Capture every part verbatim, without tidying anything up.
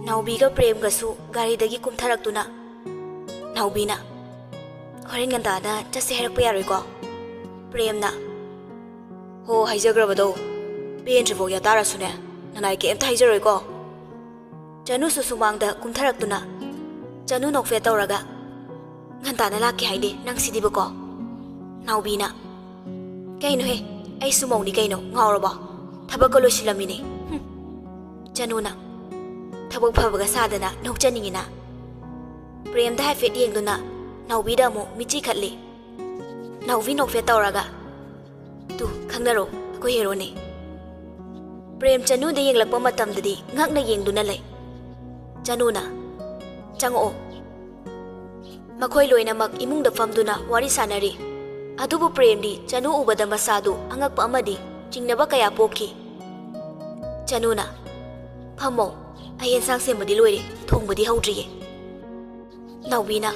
ꯅꯥꯎꯕꯤꯒ ꯄ꯭ꯔꯦꯝꯒꯁꯨ ꯒꯥꯔꯤꯗꯒꯤ ꯀꯨꯝꯊꯔꯛꯇꯨꯅ ꯅꯥꯎꯕꯤꯅ, "ꯍꯣꯔꯦꯟ ꯉꯟꯇꯥꯅ ꯆꯠꯁꯦ ꯍꯥꯏꯔꯛꯄ ꯌꯥꯔꯣꯏꯀꯣ?" ꯄ꯭ꯔꯦꯝꯅ, "ꯍꯣ, ꯍꯥꯏꯖꯈ꯭ꯔꯕꯗꯣ, ꯄꯦꯟꯗ꯭ꯔꯤꯐꯥꯎ ꯌꯥꯇꯥꯔꯁꯨꯅꯦ, ꯅꯅꯥꯏ ꯀꯩꯝꯇ ꯍꯥꯏꯖꯔꯣꯏꯀꯣ?" ꯆꯅꯨꯁꯨ ꯁꯨꯃꯥꯡꯗ ꯀꯨꯝꯊꯔꯛꯇꯨꯅ ꯆꯅꯨ ꯅꯣꯛꯐꯦꯠ ꯇꯧꯔꯒ, "ꯉꯟꯇꯥꯅ ꯂꯥꯛꯀꯦ ꯍꯥꯏꯗꯦ ꯅꯪ ꯁꯤꯗꯤꯕꯀꯣ?" ꯅꯥꯎꯕꯤꯅ, "ꯀꯩꯅꯣꯍꯦ, ꯑꯩꯁꯨ ꯃꯧꯅꯤ ꯀꯩꯅꯣ, ꯉꯥꯎꯔꯕꯣ? ꯊꯕꯛꯀ ꯂꯣꯏꯁꯤꯜꯂꯝꯃꯤꯅꯦ꯫ ꯍꯨꯝ꯫" ꯆꯅꯨꯅ, "ꯊꯕꯛ ꯐꯕꯒ ꯁꯥꯗꯅ ꯅꯣꯛꯆꯅꯤꯡꯉꯤꯅ?" ꯄ꯭ꯔꯦꯝꯗ ꯍꯥꯏꯐꯦꯠ ꯌꯦꯡꯗꯨꯅ ꯅꯥꯎꯕꯤꯗ ꯑꯃꯨꯛ ꯃꯤꯠꯆꯤ ꯈꯠꯂꯤ꯫ ꯅꯥꯎꯕꯤ ꯅꯣꯛꯐꯦꯠ ꯇꯧꯔꯒ, "ꯇꯨ, ꯈꯪꯅꯔꯣ ꯑꯩꯈꯣꯏ ꯍꯦꯔꯣꯅꯦ꯫" ꯄ꯭ꯔꯦꯝ ꯆꯅꯨꯗ ꯌꯦꯡꯂꯛꯄ ꯃꯇꯝꯗꯗꯤ ꯉꯛꯅ ꯌꯦꯡꯗꯨꯅ ꯂꯩ꯫ ꯆꯅꯨꯅ, "ꯆꯪꯉꯛꯑꯣ꯫" ꯃꯈꯣꯏ ꯂꯣꯏꯅꯃꯛ ꯏꯃꯨꯡꯗ ꯐꯝꯗꯨꯅ ꯋꯥꯔꯤ ꯁꯥꯟꯅꯔꯤ꯫ ꯑꯗꯨꯕꯨ ꯄ꯭ꯔꯦꯝꯗꯤ ꯆꯅꯨ ꯎꯕꯗ ꯃꯁꯥꯗꯨ ꯑꯉꯛꯄ ꯑꯃꯗꯤ ꯆꯤꯡꯅꯕ ꯀꯌꯥ ꯄꯣꯛꯈꯤ꯫ ꯆꯅꯨꯅ, "ꯐꯝꯃꯣ, ꯑꯩ ꯌꯦꯟꯁꯥꯡ ꯁꯦꯝꯕꯗꯤ ꯂꯣꯏꯔꯦ, ꯊꯣꯡꯕꯗꯤ ꯍꯧꯗ꯭ꯔꯤꯌꯦ꯫" ꯅꯥꯎꯕꯤꯅ,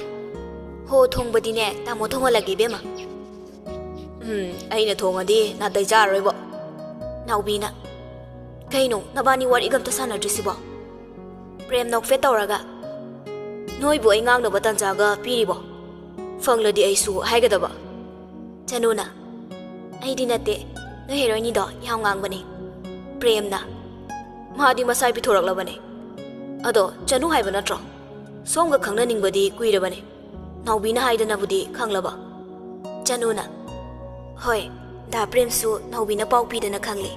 "ꯍꯣ, ꯊꯣꯡꯕꯗꯤꯅꯦ ꯇꯥꯃꯣ ꯊꯣꯡꯍꯜꯂꯒꯦ ꯏꯕꯦꯝꯃ꯫" "ꯎꯝ, ꯑꯩꯅ ꯊꯣꯡꯉꯗꯤ ꯅꯥꯇꯩ ꯆꯥꯔꯔꯣꯏꯕꯣ꯫" ꯅꯥꯎꯕꯤꯅ, "ꯀꯩꯅꯣ ꯅꯕꯥꯅꯤ ꯋꯥꯔꯤꯒ ꯑꯝꯇ ꯁꯥꯟꯅꯗ꯭ꯔꯤꯁꯤꯕꯣ?" ꯄ꯭ꯔꯦꯝ ꯅꯣꯛꯐꯦꯠ ꯇꯧꯔꯒ, "ꯅꯣꯏꯕꯨ ꯑꯩ ꯉꯥꯡꯅꯕ ꯇꯥꯟꯖꯥꯒ ꯄꯤꯔꯤꯕꯣ? ꯐꯪꯂꯗꯤ ꯑꯩꯁꯨ ꯍꯥꯏꯒꯗꯕ꯫" ꯆꯅꯨꯅ, "ꯑꯩꯗꯤ ꯅꯠꯇꯦ, ꯅꯣꯏ ꯍꯦꯔꯣꯏꯅꯤꯗꯣ ꯌꯥꯝ ꯉꯥꯡꯕꯅꯦ꯫" ꯄ꯭ꯔꯦꯝꯅ, "ꯃꯥꯗꯤ ꯃꯁꯥꯏ ꯄꯤꯊꯣꯔꯛꯂꯕꯅꯦ꯫ ꯑꯗꯣ ꯆꯅꯨ ꯍꯥꯏꯕ ꯅꯠꯇ꯭ꯔꯣ? ꯁꯣꯝꯒ ꯈꯪꯅꯅꯤꯡꯕꯗꯤ ꯀꯨꯏꯔꯕꯅꯦ꯫ ꯅꯥꯎꯕꯤꯅ ꯍꯥꯏꯗꯅꯕꯨꯗꯤ ꯈꯪꯂꯕ꯫" ꯆꯅꯨꯅ, "ꯍꯣꯏ, ꯗꯥ ꯄ꯭ꯔꯦꯝꯁꯨ ꯅꯥꯎꯕꯤꯅ ꯄꯥꯎ ꯄꯤꯗꯅ ꯈꯪꯂꯦ꯫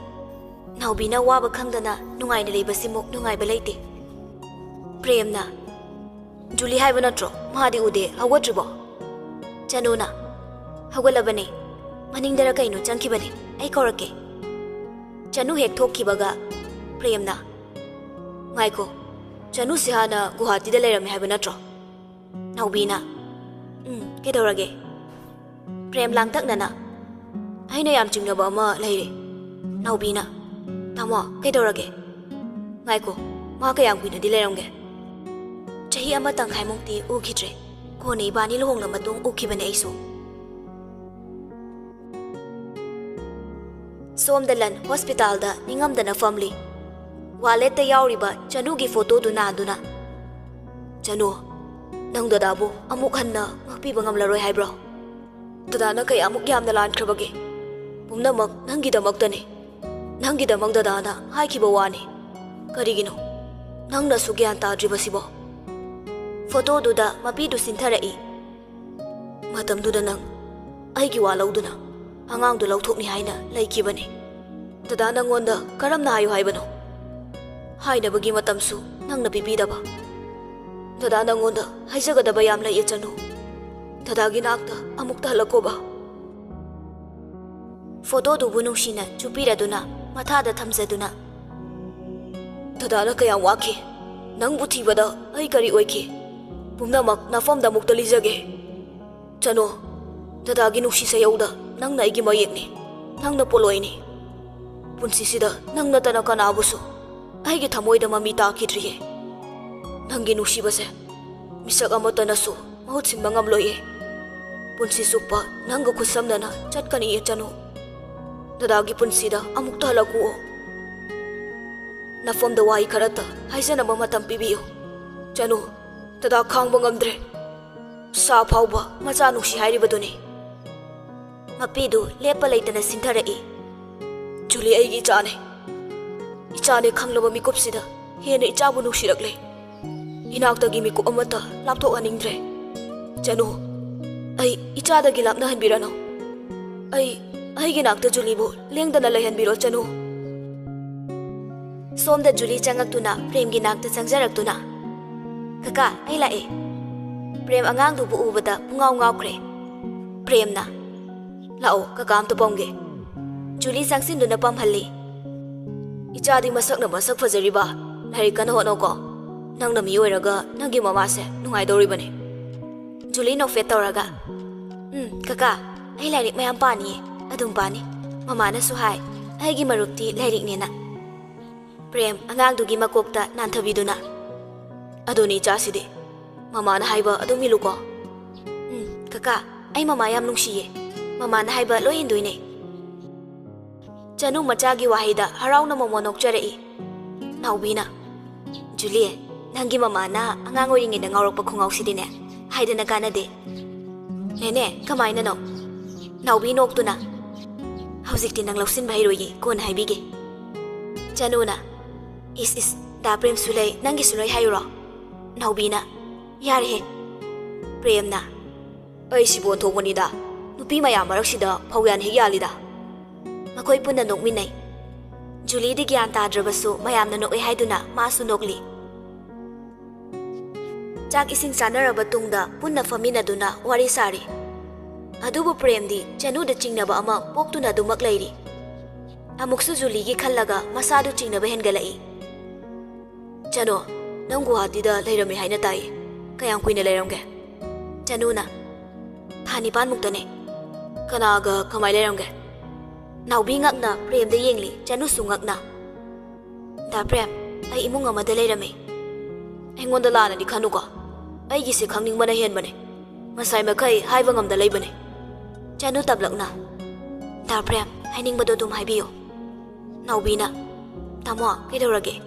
ꯅꯥꯎꯕꯤꯅ ꯋꯥꯕ ꯈꯪꯗꯅ ꯅꯨꯡꯉꯥꯏꯅ ꯂꯩꯕꯁꯤꯃꯨꯛ ꯅꯨꯡꯉꯥꯏꯕ ꯂꯩꯇꯦ꯫" ꯄ꯭ꯔꯦꯝꯅ, "ꯖꯨꯂꯤ ꯍꯥꯏꯕ ꯅꯠꯇ꯭ꯔꯣ? ꯃꯥꯗꯤ ꯎꯗꯦ, ꯍꯧꯒꯠꯇ꯭ꯔꯤꯕꯣ?" ꯆꯅꯨꯅ, "ꯍꯧꯒꯠꯂꯕꯅꯦ, ꯃꯅꯤꯡꯗꯔ ꯀꯩꯅꯣ ꯆꯪꯈꯤꯕꯅꯦ, ꯑꯩ ꯀꯧꯔꯛꯀꯦ꯫" ꯆꯅꯨ ꯍꯦꯛ ꯊꯣꯛꯈꯤꯕꯒ ꯄ꯭ꯔꯦꯝꯅ, "ꯉꯥꯏꯈꯣ, ꯆꯅꯨꯁꯤ ꯍꯥꯟꯅ ꯒꯨꯋꯥꯍꯥꯇꯤꯗ ꯂꯩꯔꯝꯃꯦ ꯍꯥꯏꯕ ꯅꯠꯇ꯭ꯔꯣ?" ꯅꯥꯎꯕꯤꯅ, "ꯎꯝ, ꯀꯩꯗꯧꯔꯒꯦ?" ꯄ꯭ꯔꯦꯝ ꯂꯥꯡꯇꯛꯅꯅ, "ꯑꯩꯅ ꯌꯥꯝ ꯆꯤꯡꯅꯕ ꯑꯃ ꯂꯩꯔꯦ꯫" ꯅꯥꯎꯕꯤꯅ, "ꯇꯥꯃꯣ, ꯀꯩꯗꯧꯔꯒꯦ?" "ꯉꯥꯏꯈꯣ, ꯃꯥ ꯀꯌꯥꯝ ꯀꯨꯏꯅꯗꯤ ꯂꯩꯔꯝꯒꯦ?" "ꯆꯍꯤ ꯑꯃ ꯇꯪꯈꯥꯏꯃꯨꯛꯇꯤ ꯎꯈꯤꯗ꯭ꯔꯦ꯫ ꯀꯣꯟꯅ ꯏꯕꯥꯅꯤ ꯂꯨꯍꯣꯡꯂ ꯃꯇꯨꯡ ꯎꯈꯤꯕꯅꯦ ꯑꯩꯁꯨ꯫" ꯁꯣꯝꯗ ꯂꯟ ꯍꯣꯁꯄꯤꯇꯥꯜꯗ ꯅꯤꯡꯉꯝꯗꯅ ꯐꯝꯂꯤ꯫ ꯋꯥꯂꯦꯠꯇ ꯌꯥꯎꯔꯤꯕ ꯆꯅꯨꯒꯤ ꯐꯣꯇꯣꯗꯨ ꯅꯥꯟꯗꯨꯅ, "ꯆꯅꯨ, ꯅꯪ ꯗꯗꯥꯕꯨ ꯑꯃꯨꯛ ꯍꯟꯅ ꯉꯥꯛꯄꯤꯕ ꯉꯝꯂꯔꯣꯏ ꯍꯥꯏꯕ꯭ꯔꯣ? ꯗꯗꯥꯅ ꯀꯌꯥꯃꯨꯛ ꯌꯥꯝꯅ ꯂꯥꯟꯈ꯭ꯔꯕꯒꯦ? ꯄꯨꯝꯅꯃꯛ ꯅꯪꯒꯤꯗꯃꯛꯇꯅꯤ꯫ ꯅꯪꯒꯤꯗꯃꯛ ꯗꯗꯥꯅ ꯍꯥꯏꯈꯤꯕ ꯋꯥꯅꯤ꯫ ꯀꯔꯤꯒꯤꯅꯣ ꯅꯪꯅꯁꯨ ꯒ꯭ꯌꯥꯟ ꯇꯥꯗ꯭ꯔꯤꯕꯁꯤꯕꯣ?" ꯐꯣꯇꯣꯗꯨꯗ ꯃꯄꯤꯗꯨ ꯁꯤꯟꯊꯔꯛꯏ꯫ "ꯃꯇꯝꯗꯨꯗ ꯅꯪ ꯑꯩꯒꯤ ꯋꯥ ꯂꯧꯗꯨꯅ ꯑꯉꯥꯡꯗꯨ ꯂꯧꯊꯣꯛꯅꯤ ꯍꯥꯏꯅ ꯂꯩꯈꯤꯕꯅꯤ꯫ ꯗꯗꯥ ꯅꯪꯉꯣꯟꯗ ꯀꯔꯝꯅ ꯍꯥꯏꯌꯨ ꯍꯥꯏꯕꯅꯣ? ꯍꯥꯏꯅꯕꯒꯤ ꯃꯇꯝꯁꯨ ꯅꯪꯅ ꯄꯤꯕꯤꯗꯕ꯫ ꯗꯗꯥ ꯅꯪꯉꯣꯟꯗ ꯍꯥꯏꯖꯒꯗꯕ ꯌꯥꯝ ꯂꯩꯌꯦ ꯆꯅꯨ꯫ ꯗꯗꯥꯒꯤ ꯅꯥꯛꯇ ꯑꯃꯨꯛꯇ ꯍꯜꯂꯛꯀꯣꯕ꯫" ꯐꯣꯇꯣꯗꯨꯕꯨ ꯅꯨꯡꯁꯤꯅ ꯆꯨꯞꯄꯤꯔꯗꯨꯅ ꯃꯊꯥꯗ ꯊꯝꯖꯗꯨꯅ, "ꯗꯗꯥꯅ ꯀꯌꯥꯝ ꯋꯥꯈꯤ꯫ ꯅꯪꯕꯨ ꯊꯤꯕꯗ ꯑꯩ ꯀꯔꯤ ꯑꯣꯏꯈꯤ? ꯄꯨꯝꯅꯃꯛ ꯅꯐꯝꯗ ꯑꯃꯨꯛꯇ ꯂꯤꯖꯒꯦ꯫ ꯆꯅꯨ, ꯗꯗꯥꯒꯤ ꯅꯨꯡꯁꯤ ꯁꯩꯌꯧꯗ ꯅꯪꯅ ꯑꯩꯒꯤ ꯃꯌꯦꯛꯅꯤ, ꯅꯪꯅ ꯄꯣꯠꯂꯣꯏꯅꯤ꯫ ꯄꯨꯟꯁꯤꯁꯤꯗ ꯅꯪ ꯅꯠꯇꯅ ꯀꯅꯥꯕꯨꯁꯨ ꯑꯩꯒꯤ ꯊꯃꯣꯏꯗ ꯃꯃꯤ ꯇꯥꯈꯤꯗ꯭ꯔꯤꯌꯦ꯫ ꯅꯪꯒꯤ ꯅꯨꯡꯁꯤꯕꯁꯦ ꯃꯤꯁꯛ ꯑꯃꯠꯇꯅꯁꯨ ꯃꯍꯨꯠ ꯁꯤꯟꯕ ꯉꯝꯂꯣꯏꯌꯦ꯫ ꯄꯨꯟꯁꯤ ꯆꯨꯞꯄ ꯅꯪꯒ ꯈꯨꯠꯁꯝꯅꯅ ꯆꯠꯀꯅꯤꯌꯦ ꯆꯅꯨ꯫ ꯗꯗꯥꯒꯤ ꯄꯨꯟꯁꯤꯗ ꯑꯃꯨꯛꯇ ꯍꯜꯂꯛꯎꯑꯣ꯫ ꯅꯐꯝꯗ ꯋꯥꯍꯩ ꯈꯔꯇ ꯍꯥꯏꯖꯅꯕ ꯃꯇꯝ ꯄꯤꯕꯤꯌꯨ꯫ ꯆꯅꯨ, ꯗꯗꯥ ꯈꯥꯡꯕ ꯉꯝꯗ꯭ꯔꯦ꯫ ꯁꯥ ꯐꯥꯎꯕ ꯃꯆꯥ ꯅꯨꯡꯁꯤ ꯍꯥꯏꯔꯤꯕꯗꯨꯅꯤ꯫" ꯃꯄꯤꯗꯨ ꯂꯦꯞꯄ ꯂꯩꯇꯅ ꯁꯤꯟꯊꯔꯛꯏ꯫ "ꯖꯨꯂꯤ ꯑꯩꯒꯤ ꯏꯆꯥꯅꯦ꯫ ꯏꯆꯥꯅꯦ ꯈꯪꯂꯕ ꯃꯤꯀꯨꯞꯁꯤꯗ ꯍꯦꯟꯅ ꯏꯆꯥꯕꯨ ꯅꯨꯡꯁꯤꯔꯛꯂꯦ꯫ ꯏꯅꯥꯛꯇꯒꯤ ꯃꯤꯀꯨꯞ ꯑꯃꯠꯇ ꯂꯥꯞꯊꯣꯛꯍꯟꯅꯤꯡꯗ꯭ꯔꯦ꯫ ꯆꯅꯨ, ꯑꯩ ꯏꯆꯥꯗꯒꯤ ꯂꯥꯞꯅꯍꯟꯕꯤꯔꯅꯨ꯫ ꯑꯩ, ꯑꯩꯒꯤ ꯅꯥꯛꯇ ꯖꯨꯂꯤꯕꯨ ꯂꯦꯡꯗꯅ ꯂꯩꯍꯟꯕꯤꯔꯣ ꯆꯅꯨ꯫" ꯁꯣꯝꯗ ꯖꯨꯂꯤ ꯆꯪꯉꯛꯇꯨꯅ ꯄ꯭ꯔꯦꯝꯒꯤ ꯅꯥꯛꯇ ꯆꯪꯖꯔꯛꯇꯨꯅ, "ꯀꯀꯥ, ꯑꯩ ꯂꯥꯛꯑꯦ꯫" ꯄ꯭ꯔꯦꯝ ꯑꯉꯥꯡꯗꯨꯕꯨ ꯎꯕꯗ ꯄꯨꯡꯉꯥꯎ ꯉꯥꯎꯈ꯭ꯔꯦ꯫ ꯄ꯭ꯔꯦꯝꯅ, "ꯂꯥꯛꯑꯣ, ꯀꯀꯥ ꯑꯝꯇ ꯄꯝꯒꯦ꯫" ꯖꯨꯂꯤ ꯆꯪꯁꯤꯟꯗꯨꯅ ꯄꯝꯍꯜꯂꯤ꯫ "ꯏꯆꯥꯗꯤ ꯃꯁꯛꯅ ꯃꯁꯛ ꯐꯖꯔꯤꯕ, ꯂꯥꯏꯔꯤꯛ ꯀꯟꯅ ꯍꯣꯠꯅꯧꯀꯣ꯫ ꯅꯪꯅ ꯃꯤ ꯑꯣꯏꯔꯒ ꯅꯪꯒꯤ ꯃꯃꯥꯁꯦ ꯅꯨꯡꯉꯥꯏꯗꯧꯔꯤꯕꯅꯤ꯫" ꯖꯨꯂꯤ ꯅꯣꯛꯐꯦꯠ ꯇꯧꯔꯒ, "ꯎꯝ, ꯀꯀꯥ, ꯑꯩ ꯂꯥꯏꯔꯤꯛ ꯃꯌꯥꯝ ꯄꯥꯅꯤꯌꯦ, ꯑꯗꯨꯝ ꯄꯥꯅꯤ꯫ ꯃꯃꯥꯅꯁꯨ ꯍꯥꯏ, ꯑꯩꯒꯤ ꯃꯔꯨꯞꯇꯤ ꯂꯥꯏꯔꯤꯛꯅꯦꯅ꯫" ꯄ꯭ꯔꯦꯝ ꯑꯉꯥꯡꯗꯨꯒꯤ ꯃꯀꯣꯛꯇ ꯅꯥꯟꯊꯕꯤꯗꯨꯅ, "ꯑꯗꯨꯅꯤ ꯏꯆꯥꯁꯤꯗꯤ, ꯃꯃꯥꯅ ꯍꯥꯏꯕ ꯑꯗꯨꯝ ꯏꯜꯂꯨꯀꯣ꯫" "ꯎꯝ, ꯀꯀꯥ, ꯑꯩ ꯃꯃꯥ ꯌꯥꯝ ꯅꯨꯡꯁꯤꯌꯦ꯫ ꯃꯃꯥꯅ ꯍꯥꯏꯕ ꯂꯣꯏ ꯏꯟꯗꯣꯏꯅꯦ꯫" ꯆꯅꯨ ꯃꯆꯥꯒꯤ ꯋꯥꯍꯩꯗ ꯍꯔꯥꯎꯅ ꯃꯣꯃꯣꯟ ꯅꯣꯛꯆꯔꯛꯏ꯫ ꯅꯥꯎꯕꯤꯅ, "ꯖꯨꯂꯤ, ꯅꯪꯒꯤ ꯃꯃꯥꯅ ꯑꯉꯥꯡ ꯑꯣꯏꯔꯤꯉꯩꯗ ꯉꯥꯎꯔꯛꯄ ꯈꯣꯡꯒ꯭ꯔꯥꯎꯁꯤꯗꯤꯅꯦ, ꯍꯥꯏꯗꯅ ꯀꯥꯟꯅꯗꯦ꯫" "ꯅꯦꯅꯦ, ꯀꯃꯥꯏꯅꯅꯣ?" ꯅꯥꯎꯕꯤ ꯅꯣꯛꯇꯨꯅ, "ꯍꯧꯖꯤꯛꯇꯤ ꯅꯪ ꯂꯧꯁꯤꯟꯕ ꯍꯩꯔꯣꯏꯌꯦ, ꯀꯣꯟꯅ ꯍꯥꯏꯕꯤꯒꯦ꯫" ꯆꯅꯨꯅ, "ꯏꯁ ꯏꯁ, ꯗꯥ ꯄ꯭ꯔꯦꯝꯁꯨ ꯂꯩ, ꯅꯪꯒꯤꯁꯨ ꯂꯣꯏ ꯍꯥꯏꯌꯨꯔꯣ?" ꯅꯥꯎꯕꯤꯅ, "ꯌꯥꯔꯦꯍꯦ, ꯄ꯭ꯔꯦꯝꯅ, ꯑꯩꯁꯤꯕꯨ ꯑꯣꯟꯊꯣꯛꯄꯅꯤꯗ, ꯅꯨꯄꯤ ꯃꯌꯥꯝ ꯃꯔꯛꯁꯤꯗ ꯐꯧꯌꯥꯟ ꯍꯦꯛ ꯌꯥꯜꯂꯤꯗ꯫" ꯃꯈꯣꯏ ꯄꯨꯟꯅ ꯅꯣꯛꯃꯤꯟꯅꯩ꯫ ꯖꯨꯂꯤꯗꯤ ꯒ꯭ꯌꯥꯟ ꯇꯥꯗ꯭ꯔꯕꯁꯨ ꯃꯌꯥꯝꯅ ꯅꯣꯛꯑꯦ ꯍꯥꯏꯗꯨꯅ ꯃꯥꯁꯨ ꯅꯣꯛꯂꯤ꯫ ꯆꯥꯛ ꯏꯁꯤꯡ ꯆꯥꯅꯔꯕ ꯇꯨꯡꯗ ꯄꯨꯟꯅ ꯐꯝꯃꯤꯟꯅꯗꯨꯅ ꯋꯥꯔꯤ ꯁꯥꯔꯤ꯫ ꯑꯗꯨꯕꯨ ꯄ꯭ꯔꯦꯝꯗꯤ ꯆꯅꯨꯗ ꯆꯤꯡꯅꯕ ꯑꯃ ꯄꯣꯛꯇꯨꯅ ꯑꯗꯨꯃꯛ ꯂꯩꯔꯤ꯫ ꯑꯃꯨꯛꯁꯨ ꯖꯨꯂꯤꯒꯤ ꯈꯜꯂꯒ ꯃꯁꯥꯗꯨ ꯆꯤꯡꯅꯕ ꯍꯦꯟꯒꯠꯂꯛꯏ꯫ "ꯆꯅꯨ, ꯅꯪ ꯒꯨꯋꯥꯍꯥꯇꯤꯗ ꯂꯩꯔꯝꯃꯤ ꯍꯥꯏꯅ ꯇꯥꯏ꯫ ꯀꯌꯥꯝ ꯀꯨꯏꯅ ꯂꯩꯔꯝꯒꯦ?" ꯆꯅꯨꯅ, "ꯊꯥ ꯅꯤꯄꯥꯟꯃꯨꯛꯇꯅꯦ꯫" "ꯀꯅꯥꯒ ꯀꯃꯥꯏ ꯂꯩꯔꯝꯒꯦ?" ꯅꯥꯎꯕꯤ ꯉꯛꯅ ꯄ꯭ꯔꯦꯝꯗ ꯌꯦꯡꯂꯤ, ꯆꯅꯨꯁꯨ ꯉꯛꯅ꯫ "ꯗꯥ ꯄ꯭ꯔꯦꯝ, ꯑꯩ ꯏꯃꯨꯡ ꯑꯃꯗ ꯂꯩꯔꯝꯃꯤ꯫" "ꯑꯩꯉꯣꯟꯗ ꯂꯥꯟꯅꯗꯤ ꯈꯟꯅꯨꯀꯣ, ꯑꯩꯒꯤꯁꯦ ꯈꯪꯅꯤꯡꯕꯅ ꯍꯦꯟꯕꯅꯦ꯫ ꯉꯁꯥꯏ ꯃꯈꯩ ꯍꯥꯏꯕ ꯉꯝꯗ ꯂꯩꯕꯅꯦ꯫" ꯆꯅꯨ ꯇꯞꯂꯛꯅ, "ꯗꯥ ꯄ꯭ꯔꯦꯝ, ꯍꯥꯏꯅꯤꯡꯕꯗꯣ ꯑꯗꯨꯝ ꯍꯥꯏꯕꯤꯌꯨ꯫" ꯅꯥꯎꯕꯤꯅ, "ꯇꯥꯃꯣ, ꯀꯩꯗꯧꯔꯒꯦ?"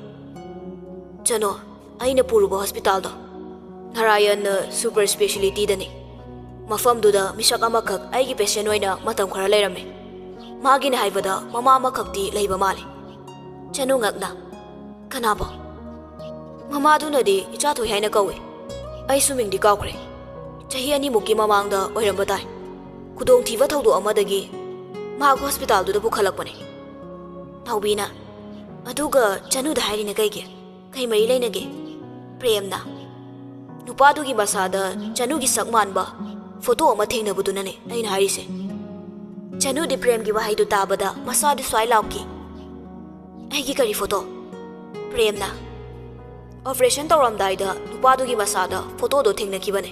"ꯆꯅꯨ, ꯑꯩꯅ ꯄꯨꯔꯨꯕ ꯍꯣꯁꯄꯤꯇꯥꯜꯗꯣ, ꯅꯥꯔꯥꯌꯟꯅ ꯁꯨꯄꯔ ꯁ꯭ꯄꯦꯁꯤꯌꯦꯂꯤꯇꯤꯗꯅꯤ꯫ ꯃꯐꯝꯗꯨꯗ ꯃꯤꯁꯛ ꯑꯃꯈꯛ ꯑꯩꯒꯤ ꯄꯦꯁꯦꯟ ꯑꯣꯏꯅ ꯃꯇꯝ ꯈꯔ ꯂꯩꯔꯝꯃꯤ꯫ ꯃꯥꯒꯤꯅ ꯍꯥꯏꯕꯗ ꯃꯃꯥ ꯑꯃꯈꯛꯇꯤ ꯂꯩꯕ ꯃꯥꯜꯂꯤ꯫" ꯆꯅꯨ ꯉꯛꯅ, "ꯀꯅꯥꯕꯣ?" "ꯃꯃꯥꯗꯨꯅꯗꯤ ꯏꯆꯥ ꯊꯣꯏ ꯍꯥꯏꯅ ꯀꯧꯏ꯫ ꯑꯩꯁꯨ ꯃꯤꯡꯗꯤ ꯀꯥꯎꯈ꯭ꯔꯦ꯫ ꯆꯍꯤ ꯑꯅꯤꯃꯨꯛꯀꯤ ꯃꯃꯥꯡꯗ ꯑꯣꯏꯔꯝꯕ ꯇꯥꯏ꯫ ꯈꯨꯗꯣꯡꯊꯤꯕ ꯊꯧꯗꯣꯛ ꯑꯃꯗꯒꯤ ꯃꯍꯥꯛ ꯍꯣꯁꯄꯤꯇꯥꯜꯗꯨꯗ ꯄꯨꯈꯠꯂꯛꯄꯅꯤ꯫" ꯅꯥꯎꯕꯤꯅ, "ꯑꯗꯨꯒ ꯆꯅꯨꯗ ꯍꯥꯏꯔꯤꯅ ꯀꯩꯒꯤ? ꯀꯩ ꯃꯔꯤ ꯂꯩꯅꯒꯦ?" ꯄ꯭ꯔꯦꯝꯅ, "ꯅꯨꯄꯥꯗꯨꯒꯤ ꯃꯁꯥꯗ ꯆꯅꯨꯒꯤ ꯁꯛ ꯃꯥꯟꯕ ꯐꯣꯇꯣ ꯑꯃ ꯊꯦꯡꯅꯕꯗꯨꯅꯅꯦ ꯑꯩꯅ ꯍꯥꯏꯔꯤꯁꯦ꯫" ꯆꯅꯨꯗꯤ ꯄ꯭ꯔꯦꯝꯒꯤ ꯋꯥꯍꯩꯗꯨ ꯇꯥꯕꯗ ꯃꯁꯥꯗꯨ ꯁ꯭ꯋꯥꯏ ꯂꯥꯎꯈꯤ꯫ "ꯑꯩꯒꯤ ꯀꯔꯤ ꯐꯣꯇꯣ?" ꯄ꯭ꯔꯦꯝꯅ, "ꯑꯣꯄꯔꯦꯁꯟ ꯇꯧꯔꯝꯗꯥꯏꯗ ꯅꯨꯄꯥꯗꯨꯒꯤ ꯃꯁꯥꯗ ꯐꯣꯇꯣꯗꯣ ꯊꯦꯡꯅꯈꯤꯕꯅꯦ꯫